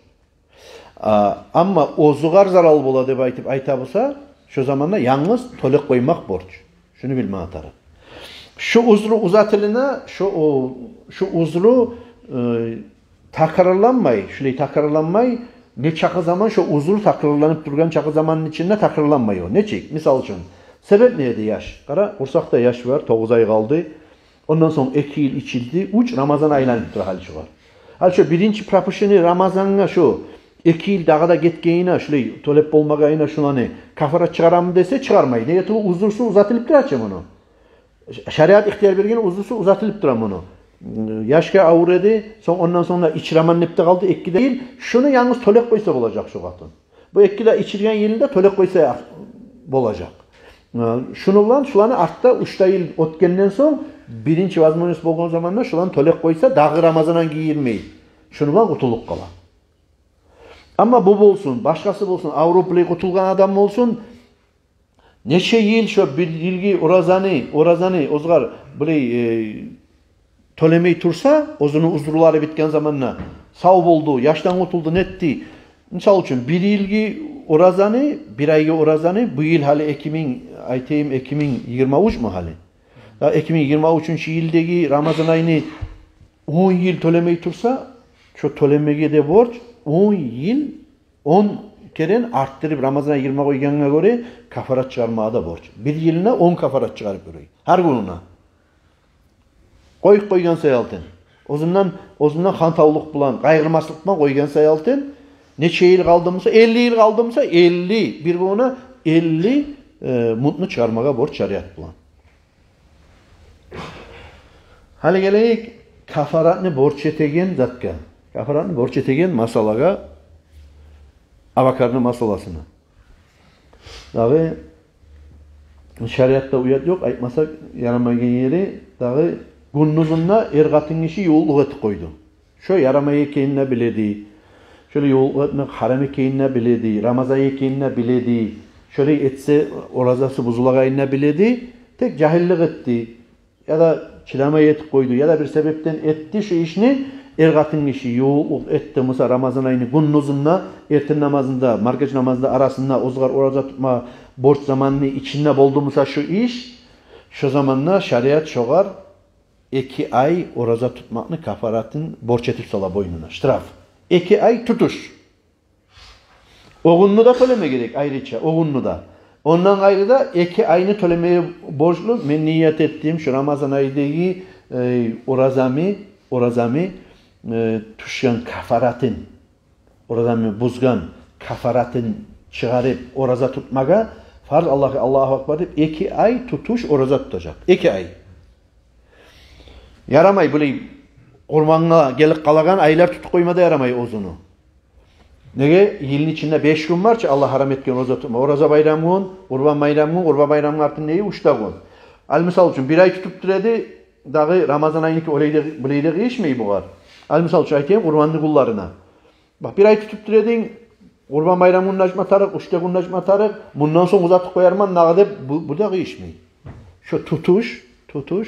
А, амма оьзюгъар зарал бола деп айтып айта буса, шо заманда янгыз тёлеп къоймакъ борч. Шуну билме тарыкъ. Шу узру узатылына, шу, о, шу узру, э, такрарланмай, шулай такрарланмай, не чакъы заман шу узру такрарланып тургъан чакъы заманны ичинде такрарланмай о. Нечик? Мисал учун, себеп не эди яш? Къара, къурсакъда яш бар, тогъуз ай къалды. Ондан сонг эки йыл ичилди, уьч Рамазан айланып тура гьали шогъар. Гьали шо биринчи пропущенный Рамазангъа шо эки йыл дагъы да гетгенине, шулай тёлеп болмагъанына шуланы кафарат чыгъарамы десе, чыгъармай. Неге тюгюл, узрусу узатылып тура чы муну. Ш-, шариат ихтияр берген узрусу узатылып тура муну. Яшгъа авур эди, сонг ондан сонг да ичиремен деп де къалды, эки де йыл. Шуну янгыз тёлеп къойса болажакъ шо къатын. Бу эки де ичирген йылында тёлеп къойса болажакъ. Э, шуну булан шуланы артда уьч де йыл оьтгенден сонг, биринчи возможность болгъан заманда шуланы тёлеп къойса, дагъы Рамазангъа гийирмей, шуну булан къутулуп къала. Амма бу болсун, башгъасы болсун, авруп булай къутулгъан адам болсун, нече йыл шо бир йылгъы оразаны, оразаны оьзюгер булай, э, тёлемей турса, оьзюню узрулары битген заманда, сав болду, яшдан къутулду, нетди. Мисал учун, бир йылгъы оразаны, бир айгъы оразаны, бу йыл гьали эки минг, айтайым, эки минг йигирма уьчмю гьали? Да эки минг йигирма уьчюнчю йылдагъы Рамазан айны он йыл тёлемей турса, шо тёлемеге де борч, он йыл, он керен артдырып Рамазан ай гирме къойгъангъа гёре кафарат чыгъармагъа да борч. Бир йылына он кафарат чыгъарып гёре. Гьар гюнюне. Къоюп къойгъан саялтын. Оьзюнден, оьзюнден хантавлукъ булан, къайгъырмаслыкъ булан къойгъан саялтын. Нече йыл къалды буса, элли йыл къалды буса, элли, бир гюнюне элли, э, мутну чыгъармагъа борч шариат булан. Гьали гелейик кафаратны борч этеген затгъа. Кафаратны борч этеген масъалагъа, абакарны масъаласына. Дагъы шариатда уят ёкъ, айтмаса ярамайгъан ери, дагъы гюндюзюнде эр-къатын гиши ювукълукъ этип къойду. Шо ярамай экенин де биледи. Шолай ювукълукъ этмек гьарам экенин де биледи. Рамазан экенин де биледи. Шолай этсе, оразасы бузулагъанын да биледи. Тек жагьиллик этди. Яда чыдамай этип къойду, яда бир себепден этди шу ишни. эр-къатын гиши ювукълукъ этди буса Рамазан айны гюндюзюнде, эртен намазында, маркач намазында арасында, оьзюгер ораза тутма борч заманны ичинде болду буса шу иш, шо заманда шариат шогъар эки ай ораза тутмакъны кафаратын борч этип сала бойнуна, штраф. Эки ай тутуш. О гюнню де тёлеме герек айрыча, о гюнню де. Ондан къайры да эки айны тёлемеге борчлу. Мен ният этдим шу Рамазан айдагъы, э, оразамны, оразамны, э, тутгъан кафаратын, оразамны бузгъан кафаратын чыгъарып, ораза тутмагъа фарз, Аллагьгъа, Аллагьу акбар деп, эки ай тутуш ораза тутажакъ. Эки ай. Ярамай булай къурбангъа гелип къалагъан айлар тутуп къойма да ярамай оьзюню. Неге? Йылны ичинде беш гюн бар чы Аллагь гьарам этген ораза тутма. Ораза байрам гюн, Къурбан байрам гюн, Къурбан байрамны артындан уьч де гюн. Ал, мисал учун, бир ай тутуп тура эди, дагъы Рамазан айныки олай да, булай да къыйышмай бугъар. Ал, мисал учун айтайым, Къурбанны гюнлерине. Бакъ, бир ай тутуп тура эдинг, Къурбан байрам гюнюне ачма тарыкъ, уьч де гюнюне ачма тарыкъ, мундан сонг узатып къоярман дагъы деп, бу, бу да къыйышмай. Шо тутуш, тутуш,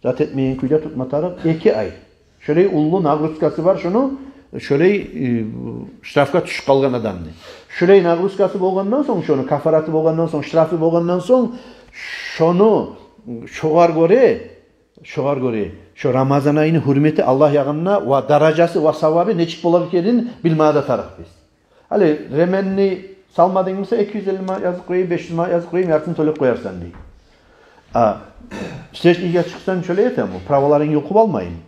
зат этмейген кюйде тутма тарыкъ эки ай. Шолай уллу нагрузкасы бар шону, шолай, э, штрафгъа тюшюп къалгъан адамны. Шолай нагрузкасы болгъандан сонг, шону кафараты болгъандан сонг, штрафы болгъандан сонг, шону, шогъар гёре, шогъар гёре, шо Рамазан айны гьюрмети Аллагь ягъында ва даражасы ва савабы нечик бола экенин билмеге де тарыкъ биз. Гьали ременни салмадынг буса, эки юз элли манат язып къояйым, беш юз манат язып къояйым, яртысын тёлеп къоярсан, дей. А встречныйге чыкъсанг, шолай этем, праволарынгны юлкъуп алмайым.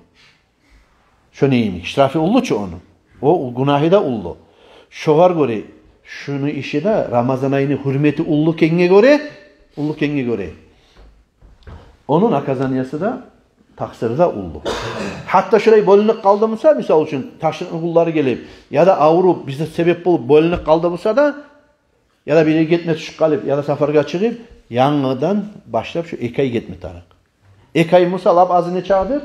Шону йимик, штрафы уллу чу ону. О гюнагьы да уллу. Шогъар гёре, шону иши де, Рамазан айны гьюрмети уллу экенге гёре, уллу экенге гёре, ону наказаниясы да, такъсыры да уллу. Гьатта шолай бёлюнюп къалды буса, мисал учун, ташрикъны гюнлери гелип, яда авруп, бир себеп болуп бёлюнюп къалды буса да, яда бир ерге гетме тюшюп къалып, яда сапаргъа чыгъып, янгыдан башлап шо эки ай гетме тарыкъ. Эки ай буса лап азы нечакъыдыр?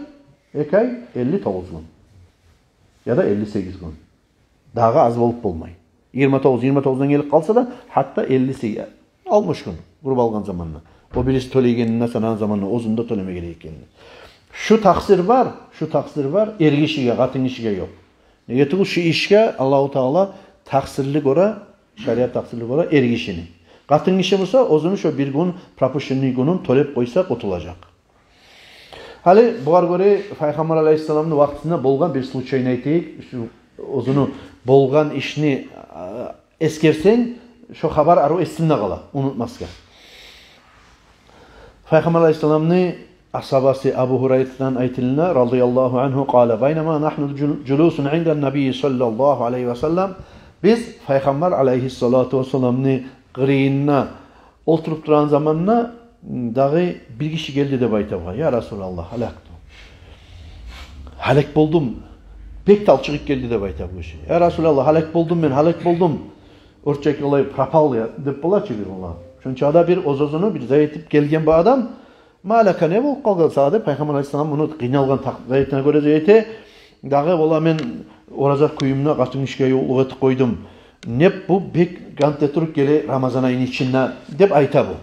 Эки ай элли тогъуз гюн. Яда элли сегиз гюн. Дагъы аз болуп болмай. Йигирма тогъуз, йигирма тогъуздан гелип къалса да, гьатта элли сегиз, алтмыш гюн, къурбан алгъан заманда. О бириси тёлейгенин санагъан заманда, оьзюнде тёлеме герек экенин. Шу такъсыр бар, шу такъсыр бар эргишиге, къатынгишиге ёкъ. Неге тюгюл, шу ишге Аллагьу Таала такъсырлы гёре, шариат такъсырлы гёре эргишини. Къатынгиши буса, оьзюню шо бир гюн пропущенный гюнюн тёлеп къойса, къутулажакъ. Гьали бугъар гёре Пайхаммар алайгьиссаламны вакътисинде болгъан бир случайны айтайыкъ. Шу оьзюню болгъан ишни, а, эсгерсенг, шо хабар арив эсинде къала, унутмасгъа. Пайхаммар алайгьиссаламны асгьабасы Абу Гьурайратдан айтылына, радияллагьу ангьу, къала: «Байнама нагьну жул-, жулусун индан набий саллаллагьу алайгьи ва саллам». Биз Пайхаммар алайгьиссалату вассаламны къырыйында олтуруп турагъан заманда, дагъы бир гиши гелди деп айта бугъар: «Я Расулаллагь, гьалакту. Гьалек болдум. Бек талчыгъып гелди», — деп айта бу гиши. «Я Расулаллагь, гьалек болдум мен, гьалек болдум». Орусча олай пропал я деп бола чы бир, олай. Шончакъы да бир оьз-оьзюню бир зат этип гелген бу адам. «Ма лака, не болуп къалгъан сагъа?» — деп, Пайхаммар алайгьиссалам муну къыйналгъан так-, зат этине гёре зат эте. «Дагъы, валлагь, мен ораза кююмде къатынгишиге ювукълукъ этип къойдум. Не бу бек къант этип туруп геле Рамазан айны ичинде?» — деп айта бу.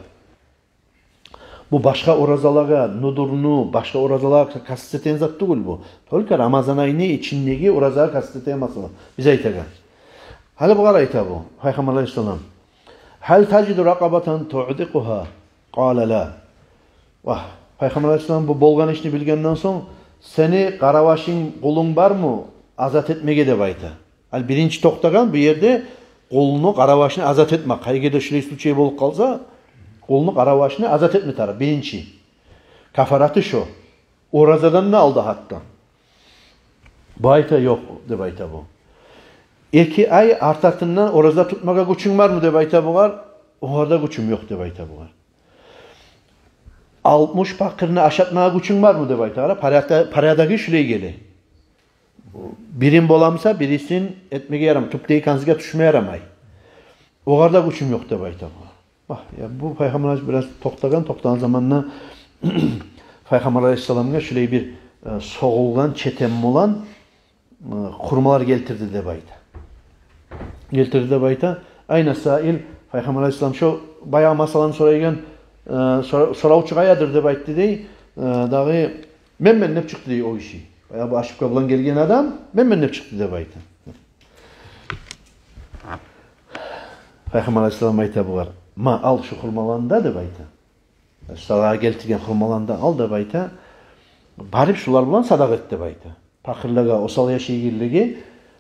Бу башгъа оразалагъа, нудурну, башгъа оразалагъа кастетеген зат тюгюл бу. Только Рамазан айны ичиндеги оразагъа кастетеген масъала биз айтагъан. Гьали бугъар айта бу Пайхаммар алайгьиссалам: «Гьал тажиду ракъабатан туътикъугьа?» Къала: «Ла». Вагь, Пайхаммар алайгьиссалам бу болгъан ишни билгенден сонг: «Сени къаравашынг, къулунг бармы азат этмеге?» — деп айта. Ал биринчи токътагъан бу ерде къулну, къаравашны азат этмек. Къайгъы да шулай случай болуп къалса, къулну, къаравашны азат этме тарыкъ биринчи. Кафараты шо. Оразадан да алда гьатта. Бу айта: «Ёкъ», — деп айта бу. «Эки ай арт-артындан ораза тутмагъа гючюнг бармы?» — деп айта бугъар. «Огъар да гючюм ёкъ», — деп айта бугъар. «Алтмыш пакъырны ашатмагъа гючюнг бармы?» — деп айта. Къара, порядок, порядогу шулай геле. Бирин боламыса, бирисин этмеге ярам-, тюпдеги канзиге тюшме ярамай. «Огъар да гючюм ёкъ», — деп айта бу. Вагь, я, бу Пайхаммар бираз токътагъан, токътагъан заманда Пайхаммар алайгьиссаламгъа шулай бир, э, согъулгъан четен булан, э, хурмалар гелтирди деп айта. Гелтирди деп айта. «Айна саил?» — Пайхаммар алайгьиссалам шо баягъы масъаланы сорайгъан, э, сора-, соравчу къайдадыр деп айтды дей. Э, дагъы «Мен, мен» деп чыкъды дей о гиши. Я бу ошибка булан гелген адам, мен, мен деп чыкъды деп айта. Пайхаммар алайгьиссалам айта бугъар: «Ма, ал шу хурмаланы да», — деп айта. «Садагъа гелтирген хурмаланы да ал», — деп айта. «Барып шулар булан садагъа эт», — деп айта. «Пакъырлагъа, осал яшайгъанлагъа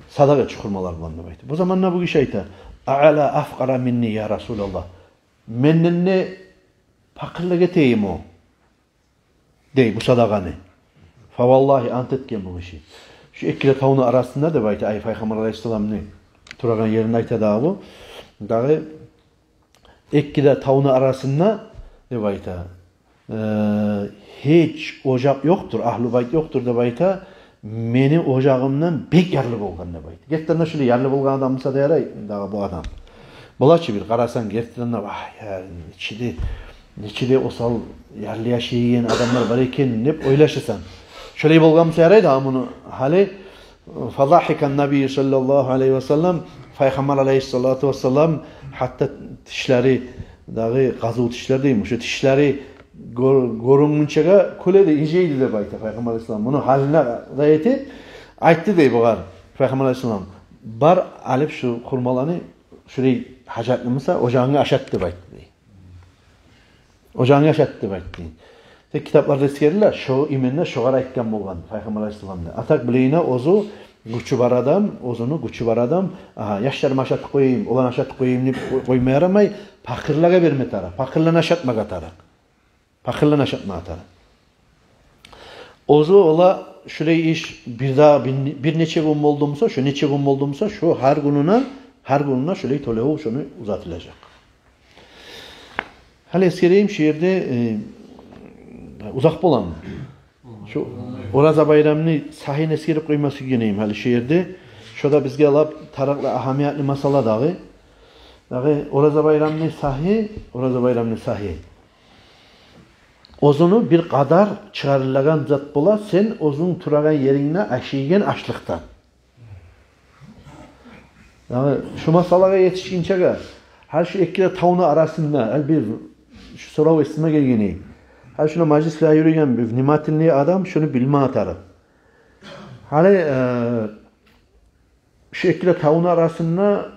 садагъа эт шу хурмалар булан», — деп айта. Бу заманда бу гиши айта: «Аъала афкъара минни, я Расулаллагь? Менден де пакъырлагъа этейми о?» — дей бу садагъаны. Фаваллагьи, ант этген бу гиши. Шу эки де тавну арасында деп айта, ай, Пайхаммар алайгьиссаламны турагъан ерин айта дагъы бу. Дагъы эки де тавну арасында деп айта. Э, гьеч ожакъ ёкъдур, агьлу байт ёкъдур деп айта, мени ожагъымдан бек ярлы болгъан деп айта. Гертиден де шулай ярлы болгъан адам буса да ярай, дагъы бу адам. Бола чы бир къарасанг, гертиден де, вагь, я, нече де, нече де осал, ярлы яшайгъан адамлар бар экен деп ойлашасан. Шолай болгъан буса ярай да, муну гьали, фазагьикан набий саллаллагьу алайгьи ва саллам, Пайхаммар алайгьиссалату вассалам, гьатта тишлери, дагъы къазув тишлер дейми, шо тишлери гёр-, гёрюнгюнчеге кюледи, инжейди деп айта Пайхаммар алайгьиссалам. Муну гьалына да етип айтды дей бугъар Пайхаммар алайгьиссалам: «Бар, алып шу хурмаланы, шулай гьажатлы буса, ожагъынга ашат», — деп айтды дей. «Ожагъынга ашат», — деп айтды. Тек китапларда эсгериле, шо именно шогъар айтгъан болгъан Пайхаммар алайгьиссаламны. А так булайына оьзю гючю бар адам, оьзюню гючю бар адам, агьа, яшларымны ашатып къояйым, оланы ашатып къояйым деп къой-, къойма ярамай, пакъырлагъа берме тарыкъ, пакъырланы ашатмагъа тарыкъ. Пакъырланы ашатмагъа тарыкъ. Оьзю ола шулай иш бир дагъы бир, бир нече гюн болду буса, шо нече гюн болду буса, шо гьар гюнюне, гьар гюнюне шулай тёлев шону узатылажакъ. Гьали эсгерейим, шу ерде, э, узакъ боламы? Шу Ораза байрамны сагьын эсгерип къойма сюйгенем гьали шу ерде. Шо да бизге лап тарыкълы, агьамиятлы масъала дагъы. Дагъы Ораза байрамны сагьы, Ораза байрамны сагьы. Оьзюню бир къадар чыгъарылагъан зат бола, сен оьзюнг турагъан ерингде ашайгъан ашлыкъдан. Ягъни шу масъалагъа етишгинчеге, гьали шу эки де тавну арасында, гьали бир шу сорав эсиме гелгени, гьали шуну мажлисде юрюйген бир внимательный адам шуну билме тарыкъ. Гьали, э, шу эки де тавну арасында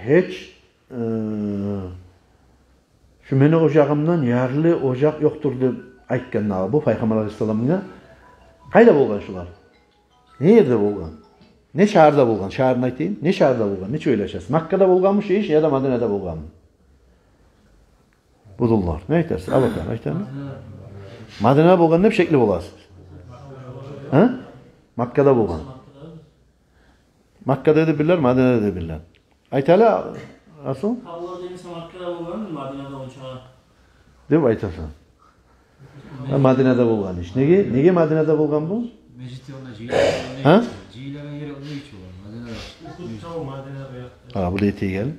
гьеч, э, шу мени ожагъымдан ярлы ожакъ ёкъдур деп айтгъан дагъы бу Пайхаммар алайгьиссаламгъа. Къайда болгъан шулар? Не ерде болгъан? Не шагьарда болгъан? Шагьарын айтайым. Не шагьарда болгъан? Нечик ойлашасыз? Маккада болгъанмы шу иш, яда Мадинада болгъанмы? Будуллар. Не айтасыз? Абакан, айтамы? Мадинада болгъан деп шекли боласыз. Гьа? Маккада болгъан. Маккада да билер, Мадинада да билер. Айт гьали, Расул. Аллагь демесе, Маккада болгъан, Мадинада онча деп айтасан. Гьа, Мадинада болгъан иш. Неге, неге Мадинада болгъан бу? Межит онда жыйылагъан, гьа? Жыйылагъан ери онда иш болгъан, Мадинада. Ухуд тав Мадинада якъда. Гьа, бу да этеген.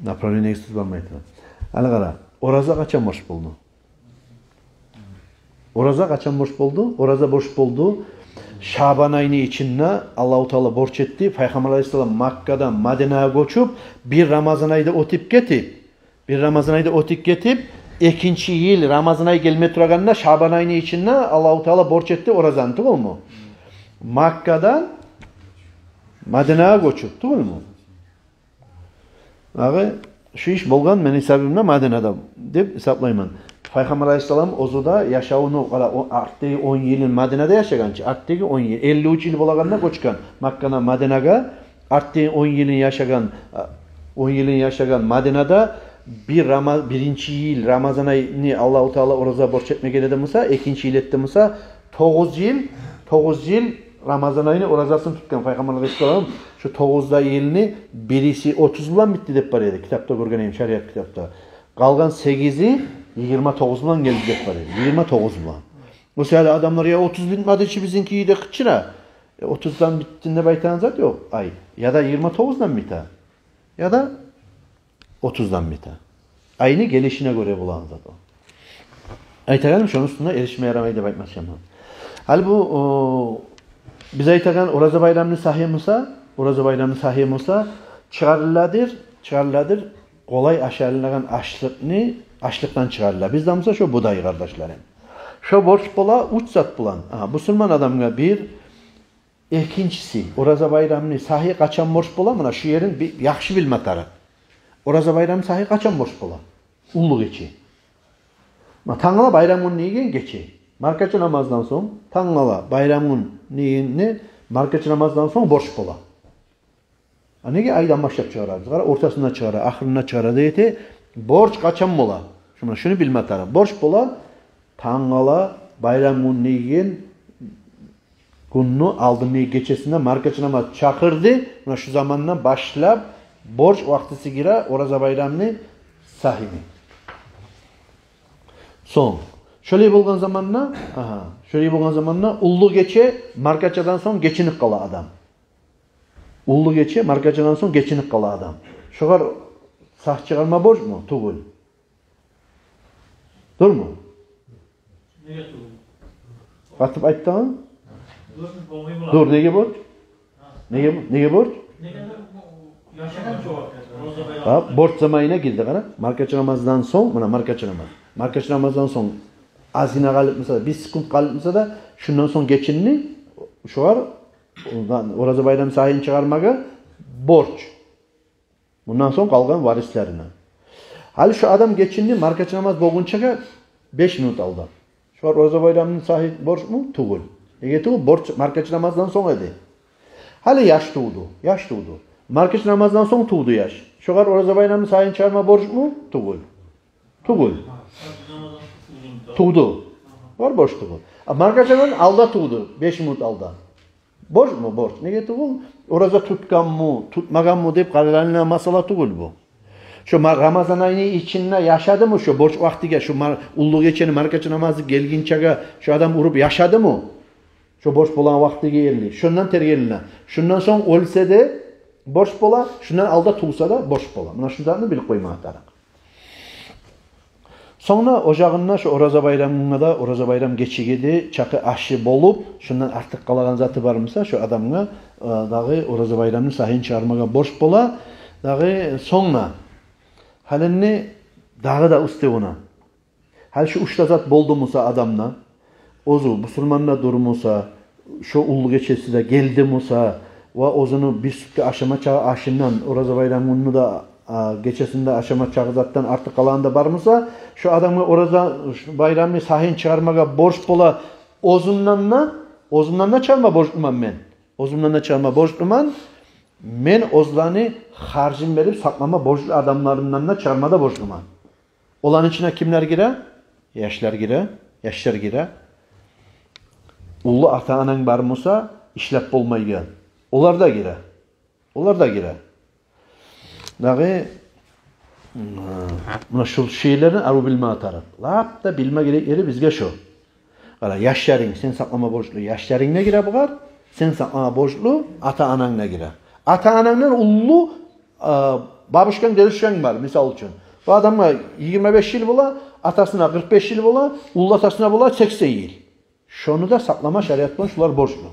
Направлениеге сиз бармай туруп. Гьали къара, ораза къачан борч болду? Ораза къачан борч болду? Ораза борч болду. Шабан айны ичинде Аллагьу Таала борч этди. Пайхаммар алайгьиссалам Маккадан Мадинагъа гёчюп, бир Рамазан айда оьтюп гетип, бир Рамазан айда оьтюп гетип, экинчи йыл Рамазан ай гелме турагъанда Шабан айны ичинде Аллагьу Таала борч этди оразаны, тюгюлмю? Маккадан Мадинагъа гёчюп, тюгюлмю? Дагъы шу иш болгъан мени гьисабымда Мадинада деп гьисаплайман. Пайхаммар алайгьиссалам оьзю де яшавуну, къара, о, артдагъы он йылын Мадинада яшагъан чы, артдагъы он йыл, элли уьч йыл болагъанда гёчген Маккадан Мадинагъа, артдагъы он йылын яшагъан, а, он йылын яшагъан Мадинада бир Рама-, биринчи йыл Рамазан айны Аллагьу Таала ораза борч этмеген эди буса, экинчи йыл этди буса, тогъуз йыл, тогъуз йыл Рамазан айны оразасын тутгъан Пайхаммар алайгьиссалам. Шу тогъуз да йылны бириси отуз булан битди деп бар эди. Китапда гёрген эдим, шариат китапда. Къалгъан сегизи йигирма тогъуз булан гелди деп бар эди. Йигирма тогъуз булан. О саялы адамлар: «Я, отуз битмеди чи бизинки?» — дей къычыра. Э, отуздан битди деп айтагъан зат ёкъ. Ай, яда йигирма тогъуздан бите, яда отуздан бите. Айны гелишине гёре болагъан зат о. Айтагъаным, шону уьстюне эришме ярамай деп айтмакъчыман. Гьали бу, о, биз айтагъан Ораза байрамны сагьы буса, Ораза байрамны сагьы буса, чыгъарыладыр, чыгъарыладыр къолай ашалынагъан ашлыкъны, ашлыкъдан чыгъарыла. Бизде буса шо будай, къардашларым. Шо борч бола уьч зат булан. Агьа, бусурман адамгъа бир, Экинчиси, Ораза байрамны сагьы къачан борч бола? Муна шу ерин би-, яхшы билме тарыкъ. Ораза байрамны сагьы къачан борч бола? Уллу гече. Ма, тангала байрам гюн деген гече. Маркача намаздан сонг, тангала байрам гюн дегенни маркача намаздан сонг борч бола. А неге айдан башлап чыгъарабыз? Къара, ортасында чыгъара, ахырында чыгъара дей эте. Борч къачан бола? Шуну, шуну билме тарыкъ. Борч бола тангала байрам гюн деген гюнню алдын гечесинде маркача намаз чакъырды. Муна шу замандан башлап борч вакътиси гире Ораза байрамны сагьыны. Сонг, шолай болгъан заманда, агьа, шолай болгъан заманда уллу гече маркачадан сонг гечинип къала адам. Уллу гече маркачадан сонг гечинип къала адам. Шогъар сагь чыгъарма борчму? Тюгюл. Дюрмю? Неге тюгюл? Къатып айтдыгъын? Дюр, болмай бола. Дюр, неге борч? Неге, неге борч? Неге дюр, бу яшагъан чогъар. Гьа, борч заманына гирди, къара. Маркача намаздан сонг, муна маркача намаз. Маркача намаздан сонг азгъына къалып буса да, бир секунд къалып буса да, шундан сонг гечинди, шогъар Ораза байрам сагьын чыгъармагъа борч. Мундан сонг къалгъан варислерине. Гьали шу адам гечинди маркача намаз болгъунчагъа беш минут алда. Шогъар Ораза байрамны сагьы борчму? Тюгюл. Неге тюгюл? Борч маркача намаздан сонг эди. Гьали яш тувду, яш тувду. Маркача намаздан сонг тувду яш. Шогъар Ораза байрамны сагьын чыгъарма борчму? Тюгюл. Тюгюл. Тувду. Бар, борч тюгюл. А маркачадан алда тувду, беш минут алда. Борчму? Борч. Неге тюгюл? Ораза тутгъанмы, тутмагъанмы деп къаралгъан масъала тюгюл бу. Шо ма-, Рамазан айны ичинде яшадымы шо борч вакътиге, шо мар-, уллу гечени маркача намазы гелгинчеге шо адам уруп яшадымы? Шо борч болагъан вакътиге ерли. Шондан тергелине. Шундан сонг оьлсе де борч бола, шундан алда тувса да борч бола. Муна шу затны билип къоймагъа тарыкъ. Сонг да ожагъында шо Ораза байрамына да, Ораза байрам гечеге де чакъы ашы болуп, шондан артыкъ къалагъан заты бар буса, шо адамгъа, э, дагъы Ораза байрамны сагьын чыгъармагъа борч бола. Дагъы сонг да, гьали энни дагъы да уьстевюне. Гьали шу уьч де зат болду буса адамда, оьзю бусурман да дюр буса, шо уллу гечеси де гелди буса, ва оьзюню бир сутка ашама чакъы ашындан, Ораза байрам гюнню де, а, гечесинде ашама чакъы затдан артыкъ къалагъан да бар буса, шо адамгъа Ораза байрамны сагьын чыгъармагъа борч бола. Оьзюмден де, оьзюмден де чыгъарма борчлуман мен. Оьзюмден де чыгъарма борчлуман. Мен оьзлени харжын берип сакълама борчлу адамларымдан да чыгъарма да борчлуман. Оланы ичине кимлер гире? Яшлар гире, яшлар гире. Уллу ата-ананг бар буса, ишлеп болмайгъан. Олар да гире. Олар да гире. Дагъы, муна шу шейлерни арив билме тарыкъ. Лап да билме герек ери бизге шо. Къара, яшларынг, сен сакълама борчлу яшларынг да гире бугъар, сен сакълама борчлу ата-ананг да гире. Ата-анангдан уллу, а, бабушканг, дедушканг бар, мисал учун. Бу адамгъа йигирма беш йыл бола, атасына къыркъ беш йыл бола, уллу атасына бола сексен йыл. Шону да сакълама шариат булан шулар борчлу.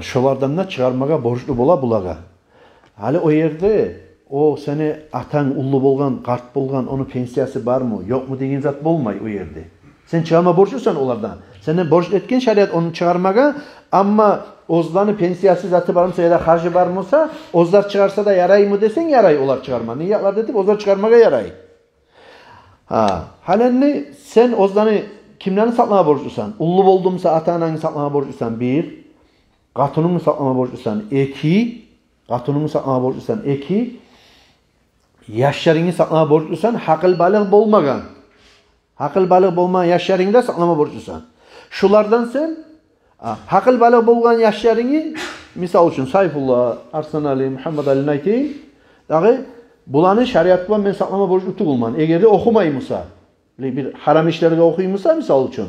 Шолардан да чыгъармагъа борчлу бола булагъа. Гьали о ерде о сени атанг уллу болгъан, къарт болгъан, ону пенсиясы бармы, ёкъму деген зат болмай о ерде. Сен чыгъарма борчлусан олардан. Сенден борч этген шариат ону чыгъармагъа, амма оьзлени пенсиясы заты бар буса яда харжы бар буса, оьзлер чыгъарса да яраймы десенг, ярай олар чыгъарма. Ниетлер этип, оьзлер чыгъармагъа ярай. Гьа, гьали энни сен оьзлени кимлени сакълама борчлусан? Уллу болду буса, ата-анангны сакълама борчлусан, бир. Къатынынгны сакълама борчлусан, эки. Къатынынгны сакълама борчлусан, эки. Яшларынгны сакълама борчлусан, гьакъыл-балыкъ болмагъан. Гьакъыл-балыкъ болмагъан яшларынгны да сакълама борчлусан. Шулардан сен, а, гьакъыл-балыкъ болгъан яшларынгны, мисал учун, Сайфулла, Арсанали, Мугьаммадалини айтайым, дагъы буланы шариат булан мен сакълама борчлу тюгюлмен. Эгер де охумай буса, бир, бир гьарам ишлерге охуй буса, мисал учун,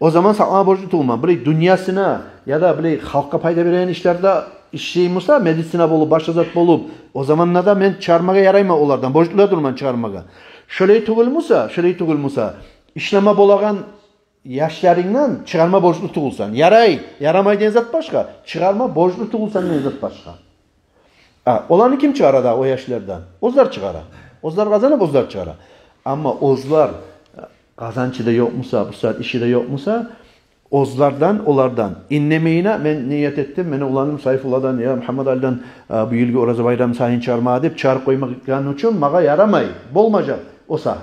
о заман сакълама борчлу тюгюлмен. Бир дюньясына яда бир халкъгъа пайда береген ишлерде ишлей буса, медицина болуп, башгъа зат болуп, о заманда да мен чыгъармагъа ярайман олардан, борчлу да дюрмен чыгъармагъа. Шолай тюгюл буса, шолай тюгюл буса, ишлеме болагъан яшларынгдан чыгъарма борчлу тюгюлсен. Ярай, ярамай деген зат башгъа, чыгъарма борчлу тюгюлсен деген зат башгъа. А, оланы ким чыгъара да о яшлардан? Оьзлер чыгъара. Оьзлер къазанып, оьзлер чыгъара. Амма оьзлер, э, къазанчы да ёкъ буса, бу сагьат иши де ёкъ буса, Оьзлерден, олардан. Индемейине, мен ният этдим, мени уланым Сайфулладан я Мугьаммадалиден, э, бу йылгъы Ораза байрам сагьын чыгъармагъа деп, чыгъарып къоймагъан учун магъа ярамай, болмажакъ о сагь.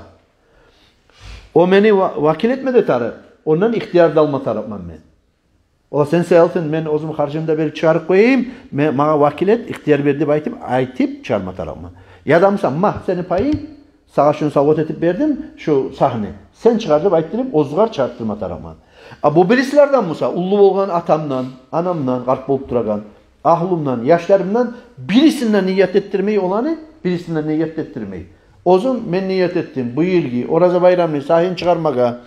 О мени ва-, вакил этме де тарыкъ, ондан ихтияр да алма тарыкъман мен. Ола сен саялы, мен оьзюм харжымны да берип чыгъарып къояйым, ме-, магъа вакил эт, ихтияр бер деп айтып, айтып чыгъарма тарыкъман. Яда мисал, магь, сени пайынг, сагъа шуну савгъат этип бердим, шу сагьны. Сен чыгъар деп айтдырып, оьзюгер чыгъартдырма тарыкъман. А бу бирисилерден буса, уллу болгъан атамдан, анамдан, къарт болуп турагъан, агьлюмден, яшларымдан бирисинден ният этдирмей оланы, бирисинден ният этдирмей. Оьзюм мен ният этдим, бу йылгъы Ораза байрамны сагьын чыгъармагъа,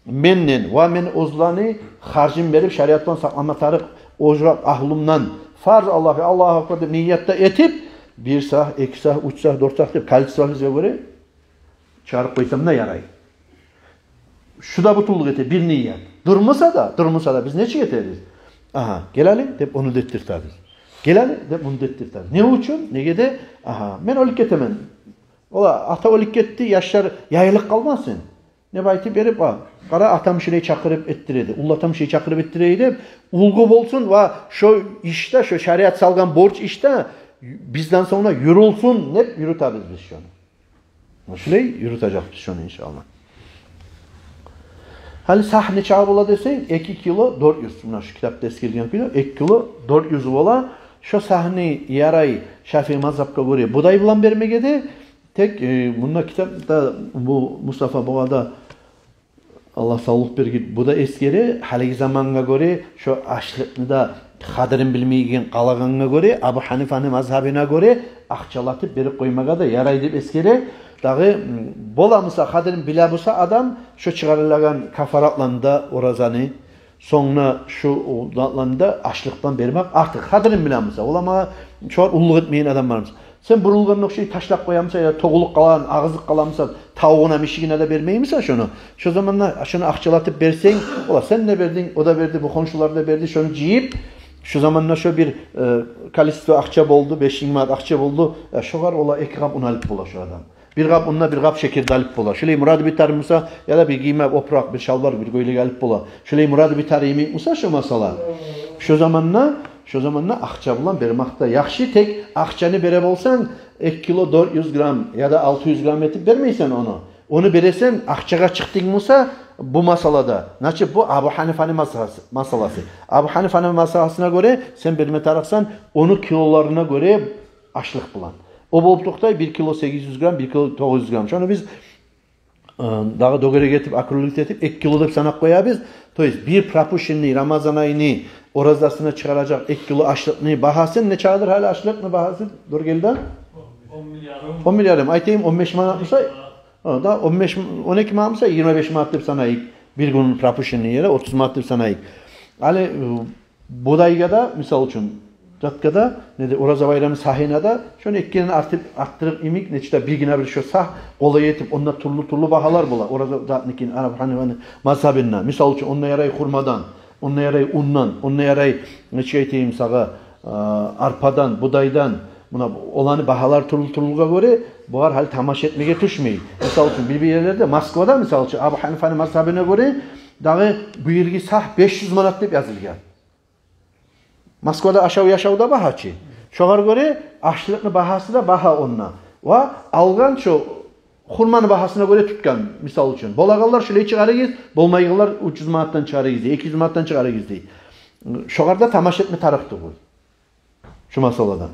менден ва мен оьзлени харжын берип, шариат булан сакълама тарыкъ, ожуракъ агьлюмден. Фарз Аллагьгъа, Аллагьу акбар деп ният да этип, бир сагь, эки сагь, уьч сагь, дёрт сагь деп количествобузгъа гёре чыгъарып къойсам да ярай. Шу да бютюнлюк эте бир ният. Дурмуса да, дурмуса да биз нечик этербиз? Агьа, гел гьали деп ону да этдиртебиз. Гел гьали деп ону да этдиртебиз. Не учун? Неге де, агьа, мен оьлюп гетемен. Ола ата оьлюп гетди, яшлар яйылып къалмасын. Не деп айтып берип, а, къара, атам шулай чакъырып этдире эди, уллатам шулай чакъырып этдире эди деп, уьлгю болсун ва шо ишде, шо шариат салгъан борч ишде бизден сонг да юрюлсюн деп юрютебиз биз шону. Шулай юрютежекбиз шону, иншаллагь. Гьали сагь нечакъы бола десенг, эки кило дёрт юз. Муна шу китапда эсгерилген кюйде эки кило дёрт юз бола. Шо сагьны ярай Шафии мазгьапгъа гёре будай булан бермеге де, тек, э, мунда китапда бу Мустафа бугъа да, Аллагь савлукъ бергир, бу да эсгере, гьалиги замангъа гёре, шо ашлыкъны да къадирин билмейген къалагъангъа гёре, Абу Гьанифаны мазгьабына гёре, акъчалатып берип къоймагъа да ярай деп эсгере. Дагъы, м, бола буса, къадирин биле буса адам, шо чыгъарылагъан кафаратланы да, оразаны, сонг да шу затланы да ашлыкъдан бермек артыкъ. Къадирин биле буса, ола магъа шогъар уллулукъ этмейген адам бар буса. Сен бурулгъанда охшай ташлап къоя буса, я тогъулуп къалагъан, агъызып къала буса, тавугъуна, мишигине де бермей буса шону. Шо заманда шону акъчалатып берсенг, ола сен де бердинг, о да берди, бу хоншулар да берди, шону жыйып, шо заманда шо бир, э, количество акъча болду, беш минг манат акъча болду. Э, шогъар ола эки къап ун алып бола шо адам. Бир къап ун да, бир къап шекер де алып бола. Шолай мурады битер буса, яда бир гийме опуракъ, бир шалбар, бир гёйлек алып бола. Шолай мурады битер йимик буса шо масала. Шо заманда, шо заманда акъча булан бермек де яхшы, тек акъчаны бере болсанг, эки кило дёрт юз грамм яда алты юз грамм этип бермейсен ону. Ону бересен, акъчагъа чыкъдынг буса бу масалада. Значит, бу Абу Гьанифаны масаласы, масаласы. Абу Гьанифаны масаласына гёре сен берме тарыкъсан ону килоларына гёре ашлыкъ булан. О болуп токътай бир кило сегиз юз грамм, бир кило тогъуз юз грамм. Шону биз, э, дагъы дёгерек этип, округлить этип, эки кило деп санап къоябыз. То есть бир пропущенный Рамазан айыны оразасына чыгъаражакъ эки кило ашлыкъны багьасы нечакъыдыр гьали ашлыкъны багьасы? Дёрт кило да? Он бир ярым. Он бир ярым. Айтайым, он беш манат буса, о да он беш, он эки манат буса, йигирма беш манат деп санайыкъ. Бир гюн пропущенный ере отуз манат деп санайыкъ. Гьали, э, будайгъа да, мисал учун, затгъа да, не де, Ораза байрамны сагьына да, шону эккенин артып, артдырып йимик, нечик де бир гине бир шо сагь къолай этип, онда тюрлю-тюрлю багьалар бола. Ораза затныкин, Абу Гьанифаны мазгьабында. Мисал учун, онда ярай хурмадан, онда ярай ундан, онда ярай, нечик айтайым сагъа, а, арпадан, будайдан. Муна оланы багьалар тюрлю-тюрлюге гёре, бугъар гьали тамаша этмеге тюшмей. Мисал учун, бир-бир ерлерде, Москвада, мисал учун, Абу Гьанифаны мазгьабына гёре, дагъы бу йылгъы сагь беш юз манат деп язылгъан. Москвада ашав-яшав да багьа чы. Шогъар гёре ашлыкъны багьасы да багьа онда. Ва алгъан шо хурманы багьасына гёре тутгъан, мисал учун. Болагъанлар шулай чыгъарыгъыз, болмайгъанлар уьч юз манатдан чыгъарыгъыз, эки юз манатдан чыгъарыгъыз дей. Шогъар да тамаша этме тарыкъ тюгюл. Шу масалада.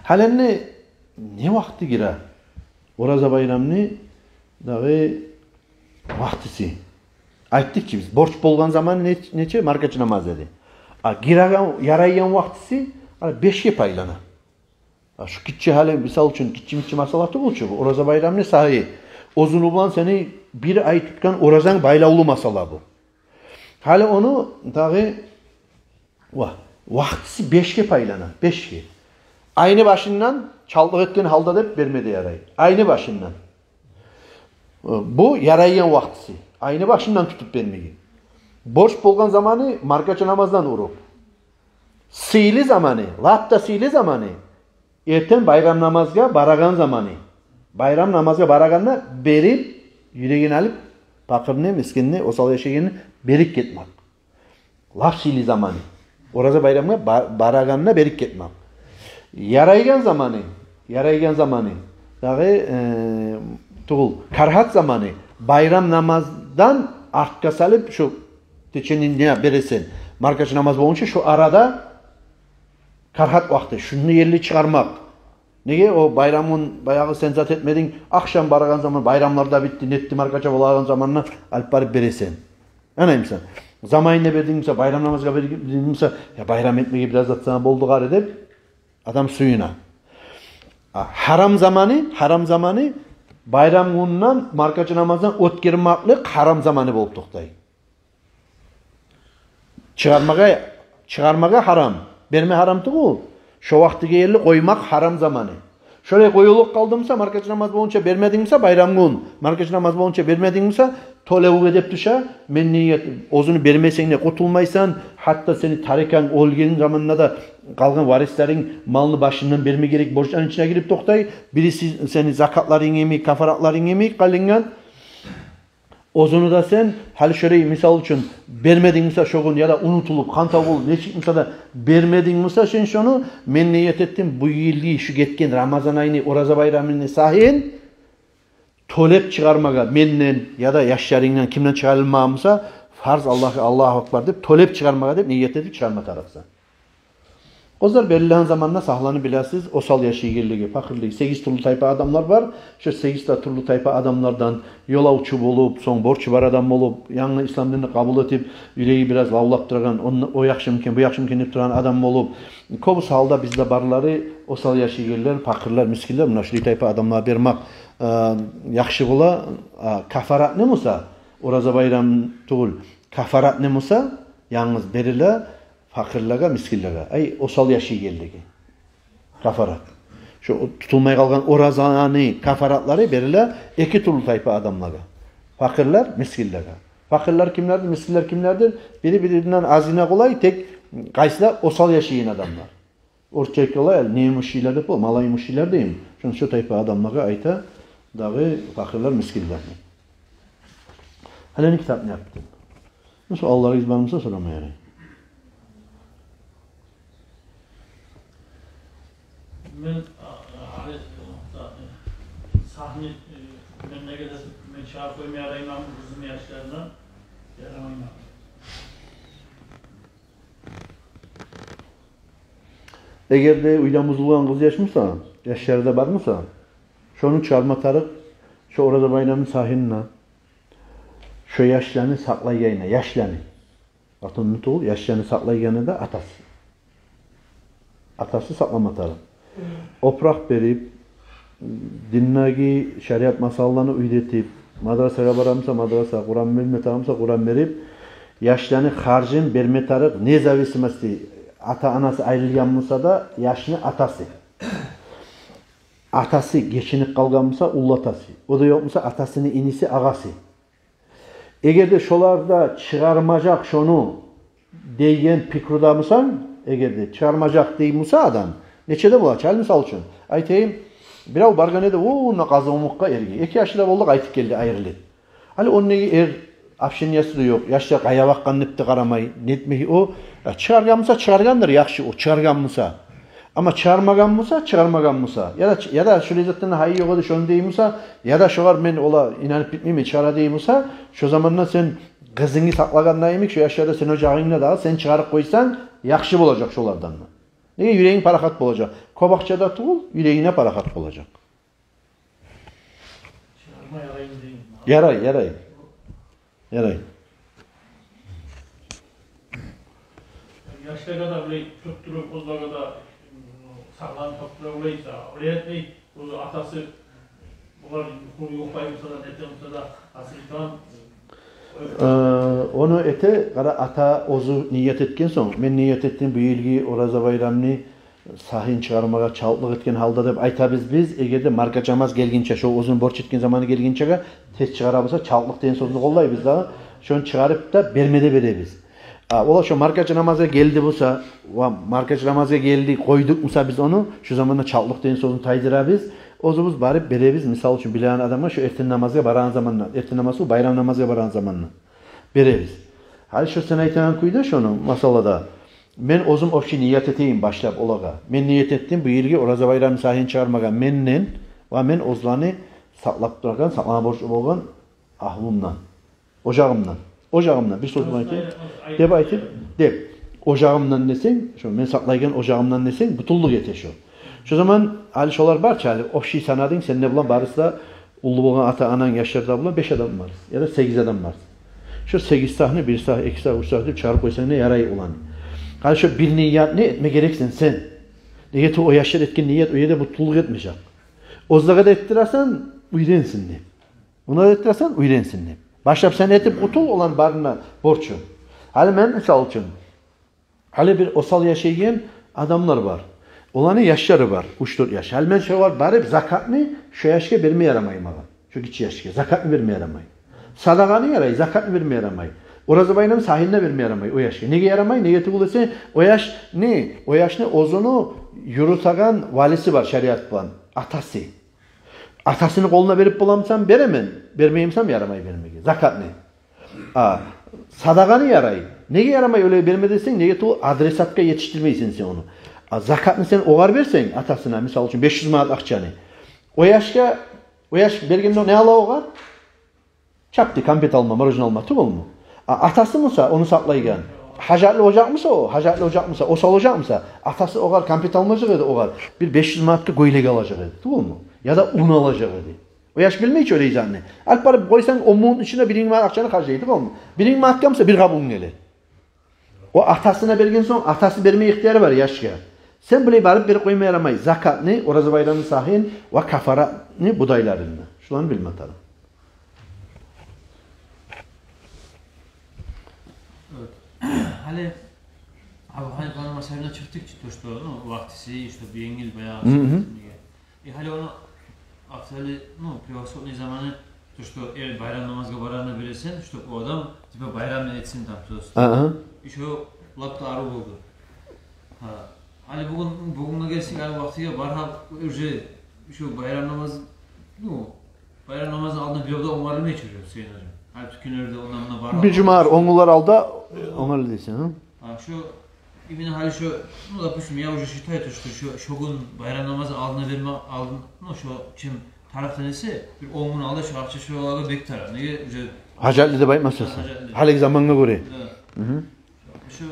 Гьали энни не вакъти гире? Ораза байрамны дагъы вакътиси. Айтдыкъ чы биз, борч болгъан заманы не-, нече? Маркача намаз эди. А гиреген, ярайгъан вакътиси, ана, бешге пайлана. А шу гиччи гьали, мисал учун, гиччи-миччи масала тюгюл чю бу. Ораза байрамны сагьы. Оьзюню булан сени бир ай тутгъан оразанг байлавлу масала бу. Гьали ону дагъы Ва, вакътиси бешге пайлана, бешге. Айны башындан чалтлыкъ этген гьалда деп берме де ярай. Айны башындан. Бу ярайгъан вакътиси. Айны башындан тутуп бермеге. Борч болгъан заманы маркача намаздан уруп. Сыйлы заманы, лап да сыйлы заманы, эртен байрам намазгъа барагъан заманы. Байрам намазгъа барагъанда берип, юрегин алып, Пакъырны, мискинни, осал яшайгъанны берип гетмек. Лап сыйлы заманы. Ораза байрамгъа ба-, барагъанына берип гетмек. Ярайгъан заманы, ярайгъан заманы. Дагъы, э, тюгюл, карагьат заманы. Байрам намаздан артгъа салып, шу течениеде бересен. Маркачы намаз болгъунча шу арада карагьат вакъти. Шуну ерли чыгъармакъ. Неге о байрамгюн баягъы сен зат этмединг, ахшам барагъан заман, байрамлар да битди, нетди, маркача болагъан заманда алып барып бересен. Анаймысан? Заманында бердингмиса, байрам намазгъа бердингмиса, я байрам этмеге бираз зат сагъа болду гьари деп, адам сююне. А, гьарам заманы, гьарам заманы, байрам гюнден, маркачы намаздан оьтгермеклик гьарам заманы болуп токътай. Чыгъармагъа, чыгъармагъа гьарам. Берме гьарам тюгюл. Шо вакътиге ерли къоймакъ гьарам заманы. Шолай къоюлуп къалдымыса, маркачы намаз болгъунча бермедингмиса, байрам гюн, маркачы намаз болгъунча бермедингмиса, тёлевге деп тюше, мен ният, оьзюню бермесенг де къутулмайсан, гьатта сени тариканг оьлген заманда да къалгъан варислеринг малны башындан берме герек борчланы ичине гирип токътай, бириси сени закатларынг йимик, кафаратларынг йимик къалынгъан. Оьзюню де сен, гьали шолай, мисал учун, бермедингмиса шо гюн, яда унутулуп, къантав болуп, нечикмиса да бермедингмиса сен шону, мен ният этдим бу йылгъы шу гетген Рамазан айны ораза байрамыны сагьын тёлеп чыгъармагъа менден яда яшларынгдан, кимден чыгъарылмагъанмиса, фарз Аллагьгъа, Аллагьу акбар деп, тёлеп чыгъармагъа деп ният этип чыгъарма тарыкъсан. Къызлар, берилеген заманда сагьланы билесиз, осал яшайгенлиги, пакъырлыгъы, сегиз тюрлю тайпа адамлар бар. Шо сегиз де тюрлю тайпа адамлардан ёлавчу болуп, сонг борчу бар адам болуп, янгы ислам динни къабул этип, юреги бираз лавлап турагъан, он-, о яхшымикен, бу яхшымикен деп турагъан адам болуп, кёбюсю гьалда бизде барлары осал яшайгенлер, пакъырлар, мискинлер, муна шулай тайпа адамлагъа бермек, э, яхшы бола. А, кафаратны буса, ораза байрам тюгюл, кафаратны буса, янгыз бериле, пакъырлагъа, мискинлеге. Ай, осал яшайгенлиги. Кафарат. Шо тутулмай къалгъан оразаны кафаратлары бериле эки тюрлю тайпа адамлагъа. Пакъырлар, мискинлеге. Пакъырлар кимлердир, мискинлер кимлердир? Бири-биринден азгъына къолай, тек къайсы да осал яшайгъан адамлар. Орусча айтгъанлай, неимущийлер деп бола, малоимущийлер дейим. Шону шо тайпа адамлагъа айта дагъы пакъырлар, мискинлер. Гьали не китап не япты? Суалларыгъыз бармыса, сорама ярай. Мен, а, а, гьали, а, сагьны, э, мен неге де, мен чыгъарып къойма ярайманмы къызымны яшларына? Ярамайманмы? Эгер де уьйден бузулгъан къыз яш буса, яшлары да бар буса, шону чыгъарма тарыкъ, шо ораза байрамны сагьында шо яшланы сакълайгъаны, яшланы. Къатынны тюгюл, яшланы сакълайгъаны да атасы. Атасы сакълама тарыкъ. Опуракъ берип, диндеги шариат масъалаланы уьйретип, мадрасагъа бара буса мадраса, Къуран берме тарыкъ буса Къуран берип, яшланы харжын берме тарыкъ, вне зависимости, ата-анасы айрылгъан буса да, яшны атасы. Атасы гечинип къалгъан буса, уллатасы. О да ёкъ буса, атасыны иниси, агъасы. Эгер де шолар да чыгъармажакъ шону дейген пикруда бусанг, эгер де чыгъармажакъ дей буса адам, нече де бола, чал, мисал учун, айтайым, бирев баргъан эди, о, онда Къазауунлукъгъа эрге. Эки яшы да болду, къайтып гелди, айрылып. Гьали ону неге эр, общениясы да ёкъ, яшлар къайда бакъгъан деп де къарамай, нетмей о, я, чыгъаргъан буса, чыгъаргъандыр, яхшы, о чыгъаргъан буса. Амма чыгъармагъан буса, чыгъармагъан буса, яда, яда шулай затдан гьайы ёкъ эди, шону дей буса, яда шогъар мен ола инанып битмеймен, чыгъара дей буса, шо заманда сен къызынгны сакълагъанда йимик, шо яшлар да сени ожагъынгда дагъы, сен чыгъарып къойсанг, яхшы болажакъ шолардан да. Неге, юрегинг парахат болажакъ. Кёп акъча да тюгюл, юрегинг де парахат болажакъ. Чыгъарма яраймы дейим. Ярай, ярай. Ярай. Яшлагъа да булай тюртдюрюп, оьзлеге де, м, сакъланып тюртдюрюп, булай, булай этмей, оьзю атасы, булар юхлай буса да, нете буса да, асырдан, э, ону эте, къара, ата оьзю ният этген сонг, мен ният этдим бу йылгъы ораза байрамны сагьын чыгъармагъа чалтлыкъ этген гьалда деп айтабыз биз. Эгер де маркачамаз гелгинче, шо оьзюню борч этген заманы гелгинчеге тез чыгъара буса, чалтлыкъ деген сёзню къоллайбыз дагъы. Шону чыгъарып да берме де беребиз. А, олар шо маркачы намазгъа гелди буса, ва маркачы намазгъа гелди, къойдукъ буса биз ону, шо заманда чалтлыкъ деген сёзню тайдырабыз, оьзюбюз барып беребиз, мисал учун, билеген адамгъа, шо эртен намазгъа барагъан заманда, эртен намаз, байрам намазгъа барагъан заманда беребиз. Гьали шо сен айтагъан кюйде шону, масалада, мен оьзюм общий ният этейим башлап олагъа. Мен ният этдим бу йылгъы Ораза байрамны сагьын чыгъармагъа менден ва мен оьзлени сакълап турагъан, сакълама борчлу болгъан агьлюмден, ожагъымдан, ожагъымдан, бир сёз булан айтайым, деп айтып, деп, ожагъымдан десенг, шо мен сакълайгъан ожагъымдан десенг, бютюнлюк эте шо. Шо заман гьали шолар бар чы, гьали общий санадынг, сен де булан барысы да уллу болгъан ата-ананг, яшлар да булан беш адам барсыз, яда сегиз адам барсыз. Шо сегиз сагьны, бир сагь, эки сагь, уьч сагь деп чыгъарып къойсанг да ярай оланы. Гьали шо бир ниятны этме герексен сен. Неге тюгюл о яшлар этген ният о ерде бютюнлюк этмежек. Оьзлеге де этдиресен, уьйренсин деп. Ону да этдиресен, уьйренсин деп. Башлап сен этип къутул, оланы барына борчу. Гьали мен, мисал учун, гьали бир осал яшайгъан адамлар бар. Оланы яшлары бар, уьч-дёрт яш. Гьали мен шолар барып закатны шо яшгъа берме ярамай магъа. Шо гиччи яшгъа закатны берме ярамай. Садагъаны ярай, закатны берме ярамай. Ораза байрам сагьын да берме ярамай о яшгъа. Неге ярамай? Неге тюгюл эсе, о яш не? О яшны оьзюню юрютеген валиси бар шариат булан, атасы. Атасыны къолуна берип боламысан, беремен. Бермеймисен, ярамай бермеге. Закатны. А, садагъаны ярай. Неге ярамай олай берме десенг, неге тюгюл адресатгъа етишдирмейсен сен ону. А закатны сен огъар берсенг, атасына, мисал учун, беш юз манат акъчаны. О яшгъа, о яш бергенде не ала огъар? Чапты, конфет алма, мороженое алма, тюгюлмю? А атасы буса, ону сакълайгъан, гьажатлы ожакъ буса о, гьажатлы ожакъ буса, осал ожакъ буса, атасы огъар конфет алмажакъ эди огъар, бир беш юз манатгъа гёйлек алажакъ эди, тюгюлмю? Яда ун алажакъ эди. О яш билмей чи олай затны. Алып барып къойсанг, он минутну ичинде бир минг манат акъчаны харжлайды, тюгюлмю? Бир минг манатгъа буса бир къап ун геле. О атасына берген сонг, атасы берме ихтияры бар яшгъа. Сен булай барып берип къойма ярамай закатны, Ораза байрамны сагьын ва кафаратны будайларын да. Шуланы билме тарыкъ. Гьали Абу Ханифаны мазгьабына чыкъдыкъ чы, то, что, ну, вакътиси, что бу енгил баягъы. Мгм. И гьали ону афзали, ну, превосходный заманы, то, что, э, байрам намазгъа барагъанда бересен, чтоб о адам, типа, байрамны этсин там, то есть. Ага. Ещё лап да арив болду. Гьа. Гьали бугюн, бугюнге гелсек, гьали вакътиге баргъа уже, ещё байрам намаз, ну, байрам намазны алдына бирев де онгарылмай чы уже, Гьюсейин гьажи. Гьали тюкенлерде ондан муна баргъа. Бир жума онгарылар алда, онгарылар дейсен, гьа? А шо, именно гьали шо, ну, допустим, я уже считаю то, что шо, шо гюн байрам намазны алдына берме, алдын, ну, шо чем тарыкъдан эсе, бир он гюн алда шо акъча шолагъа бек тарыкъ. Неге уже... Гьажатлы деп айтмаса сен. Гьажатлы. Гьалиги замангъа гёре. Да. Мгм. Шо,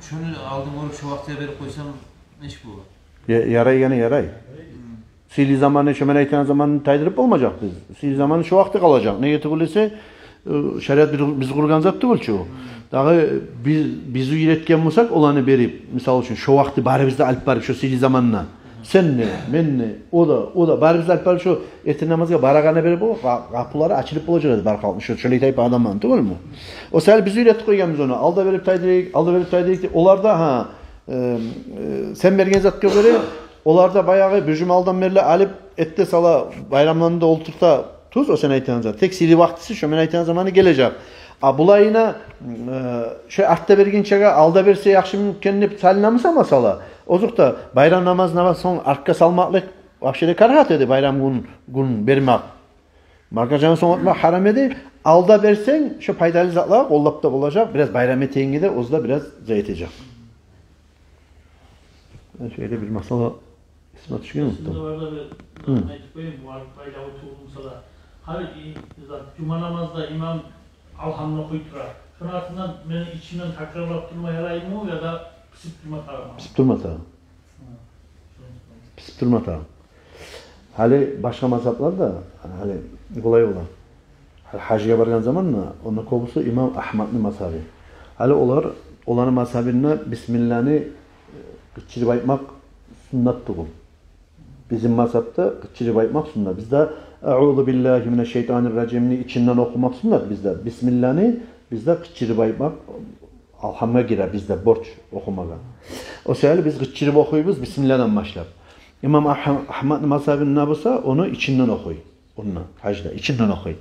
шону алдын гёрюп, шо вакътиге берип къойсам, нечик болар? Я-, ярайгъаны ярай. Мгм. Сыйлы заманны, шо мен айтагъан заманны тайдырып болмажакъ биз. Сыйлы заманны шо вакъти къалажакъ. Неге тюгюл эсе, э, шариат биз, биз къургъан зат тюгюл чю. Дагъы биз, биз уьйретген бусакъ оланы берип, мисал учун, шо вакъти барыбыз да алып барып, шо сыйлы заманны. Сен де, мен де, о да, о да, барыбыз да алып барып, шо эртен намазгъа барагъанда берип, о къа-, къапулары ачылып болажакъ эди бар халкъны, шо, шолай тайпа адамланы, тюгюлмю? О саялы биз уьйретип къойгъанбыз ону. Алда берип тайдырайыкъ, алда берип тайдырайыкъ деп. Олар да, гьа, э, э, сен берген затгъа гёре, олар да баягъы бир жума алдан берли алып, этте сала, байрамланы да олтурта туз, о сен айтагъан зат. Тек сыйлы вакътиси шо мен айтагъан заманы гележек. А булайына, э, шо артда бергенчеге алда берсе яхшымы экен деп салынамыса масала? Озокъда, байрам намазындан сонг артгъа салмакълыкъ вообще де карагьат эди, байрам гюн, гюн бермек. Маркачаны сонг атмакъ гьарам эди. Алда берсенг, шо пайдалы затлагъа къоллап да болажакъ. Бираз байрам этегенге де оьзю де бираз зат этежек. Шо ерде бир масала эсиме тюшген, унутдум. Шунда бар да бир... Гьы. Мен айтып къояйым, бу пайдалы тюгюл, масала. Гьали и-, зат, жума намазда имам Алгьамны охуй тура. Шону артындан мен ичимден такрарлап турма яраймы, яда пысып турма тарыкъмы? Пысып турма тарыкъ. Гьы. Пысып турма тарыкъ. Гьали башгъа мазгьаплар да, гьали, булай бола. Гьали гьажгъа баргъан заманда, онда кёбюсю имам Агьмадны мазгьаби. Гьали олар, оланы мазгьабында бисмилланы, э, къычырып айтмакъ суннат тюгюл. Бизин мазгьабда къычырып айтмакъ суннат. Бизде «Аузу биллагьи минаш-шайтанир-ражимни» ичинден охумакъ суннат бизде. Бисмилланы бизде къычырып айтмакъ Алгьамгъа гире бизде борч охумагъа. О саялы биз къычырып охуйбуз бисмилладан башлап. Имам Агь-, Агьмадны мазгьабында буса, ону ичинден охуй. Онда, гьажда, ичинден охуй.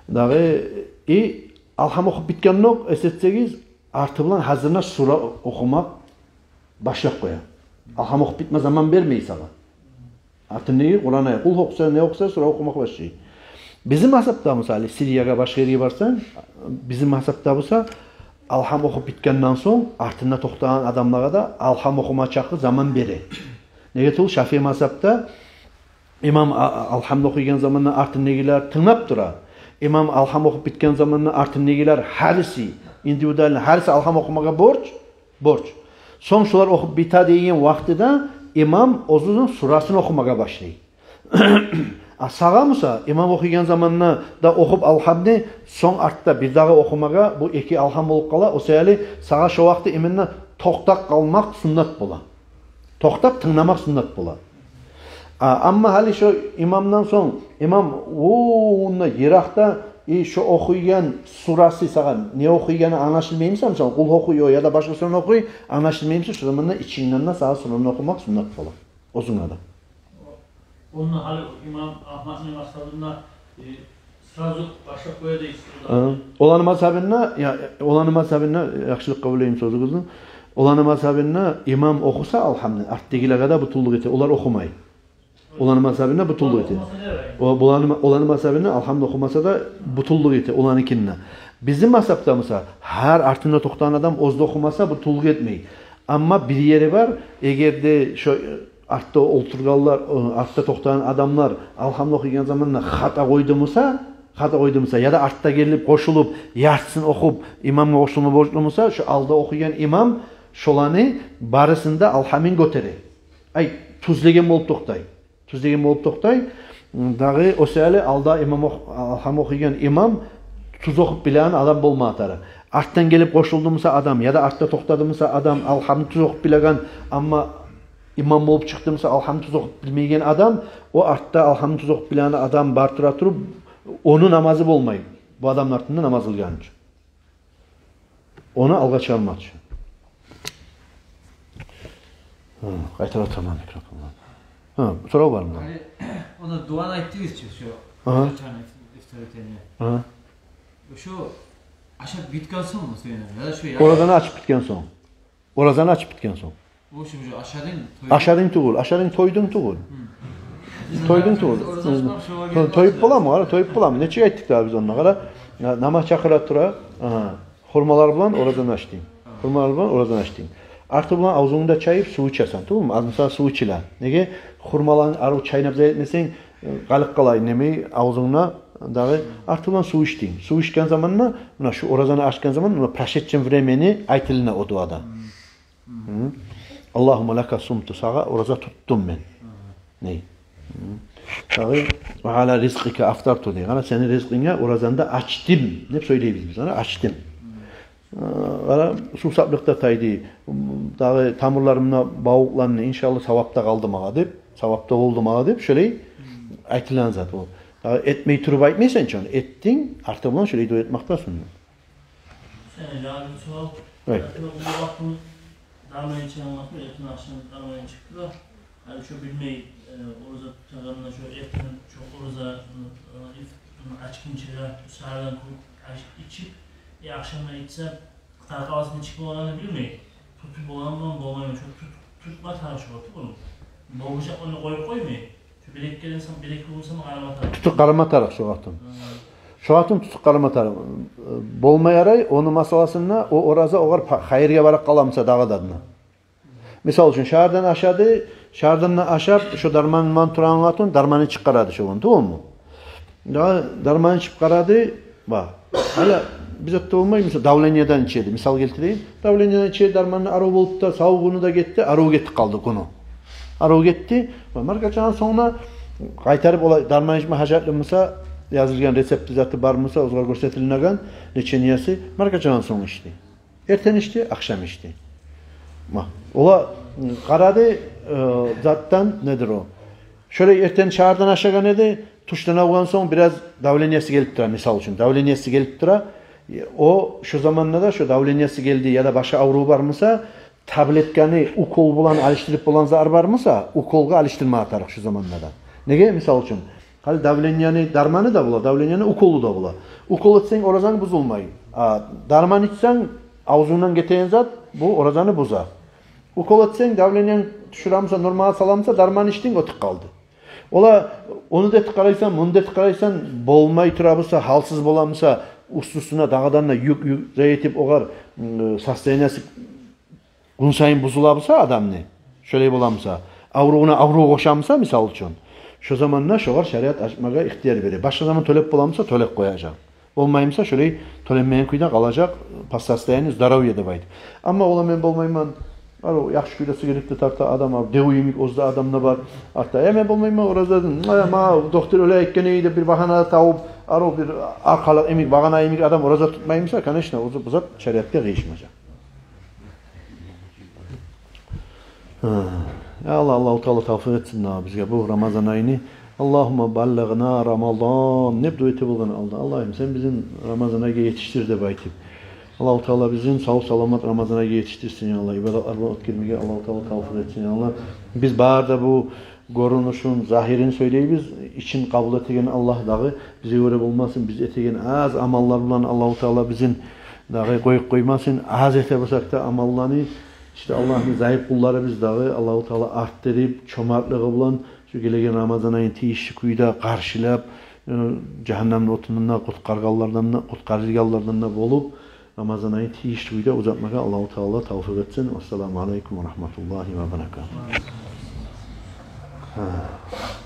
Дагъы, и, Алгьам охуп битгендокъ, эс этсегиз, арты булан гьазирге сура охумакъ башлап къоя. Алгьам охуп битме заман бермей сагъа. Артындагъы Къуран аят, къул охуса, не охуса, сура охумакъ башлай. Бизин мазгьапда, мисалы, Сириягъа, башгъа ерге барсанг, бизин мазгьапда буса, алгьам охуп битгенден сонг, артында токътагъан адамлагъа да алгьам охума чакъы заман бере. Неге тюгюл, Шафии мазгьапда имам а-, а-, алгьамны охуйгъан заманда артындагъылар тынглап тура. Имам алгьам охуп битген заманда артындагъылар гьариси, индивидуально, гьариси алгьам охумагъа борч, борч. Сонг шолар охуп бите деген вакътиде имам оьзюню сурасын охумагъа башлай. А сагъа буса, имам охуйгъан заманда да охуп алгьамны, сонг артда бирдагъы охумагъа, бу эки алгьам болуп къала. О саялы сагъа шо вакъти именно токътап къалмакъ суннат бола. Токътап тынгламакъ суннат бола. А, амма гьали шо имамдан сонг, имам о, онда йыракъда, и шо охуйгъан сурасы сагъа не охуйгъаны англашылмай буса, мисал, къул охуй о яда башгъа сураны охуй, англашылмай буса, шо заманда ичингден де сагъа сураны охумакъ суннат бола. Оьзюнге де. Онда гьали имам Агьмадны мазгьабында, э, сразу башлап къоя дейсиз. Гьа. Оланы мазгьабында, я, оланы мазгьабында, яхшылыкъ къабул этейим сёзюгюзню. Оланы мазгьабында имам охуса алгьамны, артдагъылагъа да бютюнлюк эте, олар охумай. Оланы мазгьабында бютюнлюк эте. Олар охумаса да ярай. О, оланы, оланы мазгьабында алгьамны охумаса да бютюнлюк эте, оланыкинде. Бизин мазгьабда буса, гьар артында токътагъан адам оьзю де охумаса, бютюнлюк этмей. Амма бир ери бар, эгер де шо, э, артда олтургъанлар, э, артда токътагъан адамлар алгьамны охуйгъан заманда хата къойду буса, хата къойду буса, яда артда гелип къошулуп, яртысын охуп, имамгъа къошулма борчлу буса, шо алда охуйгъан имам шоланы барысыны да алгьамын гётере. Ай, тюзлеген болуп токътай. Тюзлеген болуп токътай. Дагъы о саялы алда имам ох-, алгьам охуйгъан имам тюз охуп билеген адам болма тарыкъ. Артдан гелип къошулду буса адам, яда артда токътады буса адам, алгьамны тюз охуп билеген, амма имам болуп чыкъды буса алгьамны тюз охуп билмейген адам, о артда алгьамны тюз охуп билеген адам бар тура туруп, ону намазы болмай. Бу адамны артында намаз къылгъан учун. Ону алгъа чыгъармакъ учун. Гьа, къайтарып атаман микрофонну. Гьа, сорав бармы? Гьали, онда дуаны айтдыгъыз чы, шо. Агьа. Ачагъан ифтар этегенде. Агьа. Шо ашап битген сонгму сюйген? Яда шо я- Оразаны ачып битген сонг. Оразаны ачып битген сонг. О шо, шо ашадынг, тойдунг? Ашадынг тюгюл, ашадынг, тойдунг тюгюл. Гьы. Тойдунг тюгюл. Ораза ачмакъ шогъа гелмес. Тоюп боламы? Къара, тоюп боламы? Нечик айтдыкъ дагъы биз онда? Къара, на-, намаз чакъыра тура. Агьа. Хурмалар булан оразаны ачдынг. Хурмалар булан оразаны ачдынг. Арты булан авзунгну да чайып сув ичесен, тюгюлмю? Аз мисал сув ичиле. Неге? Хурмаланы арив чайнап зат этмесенг, э, къалып къала, неме, авзунгда дагъы. Арты булан сув ичдинг. Сув ичген заманда, муна шу оразаны ачгъан заман, муна прошедшем времени айтылына о дуада. Гьы? Аллагьумма лака сумту, сагъа ораза тутдум мен. Не? Гьы? Дагъы, ва аля ризкъика афтарту дей. Къара, сени ризкъынга оразаны да ачдым деп сёйлейбиз биз. Къара, ачдым. Э, къара, сувсаплыкъ да тайды. Дагъы тамурларымда бавукъланды, иншаллагь, савап да къалды магъа деп, савап да болду магъа деп, шолай айтылгъан зат о. Дагъы этмей туруп айтмайсан чы ону, этдинг, арты булан шолай дуа этмек де суннат. Сен жавабын сорап, ой. Эртен бу вакътын дарман ичеген вакътын, эртен ахшам дарман ичип тура. Гьали шо билмей, э, ораза тутагъанда шо эртен шо ораза, э, иф-, ачгъынча да сагьардан кёп аш-, ичип, э, ахшамда ичсе, къаркъарасын ичип болагъанын билмей. Тутуп боламы, болмаймы, шо тут-, тутма тарыкъ шо, тутуп боламы? Болмажакъ, ону къоюп къоймай. Шо бир-эки гюн сонг, бир-эки гюн сонг къарама тарыкъ. Тутуп къарама тарыкъ шо вакътын. Гьы. Шо вакътын тутуп къарама тарыкъ. Болмай ярай, ону масъаласында о ораза огъар па-, хайыргъа барып къала буса дагъы да. Мисал учун, шагьардан ашады, шагьардан да ашап, шо дарман булан турагъан вакътын дарманы чыгъарады шо гюн, тюгюлмю? Да, дарманы чыгъарады, ба. Гьали бир зат да болмай, мисал, давлениеден ичеди, мисал гелтирейим. Давлениеден ичеди, дарманы арив болуп да, сав гюню де гетди, арив гетип къалды гюню. Арив гетди. Ва маркачагъан сонг да къайтарып олай дарман ичме гьажатлы буса, язылгъан рецепти заты бар буса, огъар гёрсетилинеген лечениясы, маркачагъан сонг ичди. Эртен ичди, ахшам ичди. Ма, ола, м, къарады, э, затдан недир о. Шолай эртен шагьардан ашагъан эди, тюшден авгъан сонг бираз давлениеси гелип тура, мисал учун, давлениеси гелип тура. Э, о, шо заманда да шо давлениеси гелди яда башгъа аврув бар буса, таблетканы укол булан алышдырып болагъан зат бар буса, уколгъа алышдырма тарыкъ шо заманда да. Неге, мисал учун, гьали давленияны дарманы да бола, давленияны уколу да бола. Укол этсенг, оразанг бузулмай. А дарман ичсенг, Авзунгдан гетеген зат бу оразаны буза. Укол этсенг, давлениянгны тюшюре буса, нормагъа сала буса, дарман ичдинг, оьтюп къалды. Ола, ону да этип къарайсан, муну да этип къарайсан, болмай тура буса, гьалсыз бола буса, уьст-уьстюне дагъыдан да юк, юк, зат этип огъар, м, состояниясы гюн сайын бузула буса адамны, шолай бола буса, аврувуна аврув къоша буса, мисал учун, шо заманда шогъар шариат ачмагъа ихтияр бере. Башгъа заман тёлеп бола буса, тёлеп къояжакъ. Болмай буса, шолай тёленмейген кюйде къалажакъ, по состоянию здоровья деп айтып. Амма ола мен болмайман, арив, яхшы кюйде сигарет де тарта адам, арив, дев йимик оьзю де адам да бар. Артда, э, мен болмайман оразадан, э, магъа доктор олай айтгъан эди деп бир багьана да табып, арив, бир аркъалыкъ йимик, багьана йимик адам ораза тутмай буса, конечно, оьзю бу зат шариатгъа къыйышмажакъ. Гьа. Я Аллагь, Аллагьу Таала тавфикъ этсин дагъы бизге бу Рамазан айны. «Аллагьумма баллигъна Рамадан» деп дуа эте болгъан алда. Аллагьым, сен бизин Рамазан айгъа етишдир деп айтып. Аллагьу Таала бизин сав-саламат Рамазан айгъа етишдирсин, я Аллагь. Ибадатлар булан оьтгермеге Аллагьу Таала тавфикъ этсин, я Аллагь. Биз бары да бу гёрюнюшюн, загьирин сёйлейбиз, ичин къабул этеген Аллагь дагъы бизге гёре болмасын, биз этеген аз амаллар булан Аллагьу Таала бизин дагъы къоюп къоймасын, аз эте бусакъ да амалланы, ишде Аллагьны зайып къуллары биз дагъы, Аллагьу Таала артдырып, чомартлыгъы булан шу гелеген Рамазан айын тийишли кюйде къаршылап, э, жагьаннемни отундан да къутгъаргъанлардан да, къутгъарылгъанлардан да болуп, Рамазан айын тийишли кюйде узатмагъа Аллагьу Таала тавфикъ этсин. Ассаламу алейкум ва рагьматуллагьи ва баракатугь. Гьа.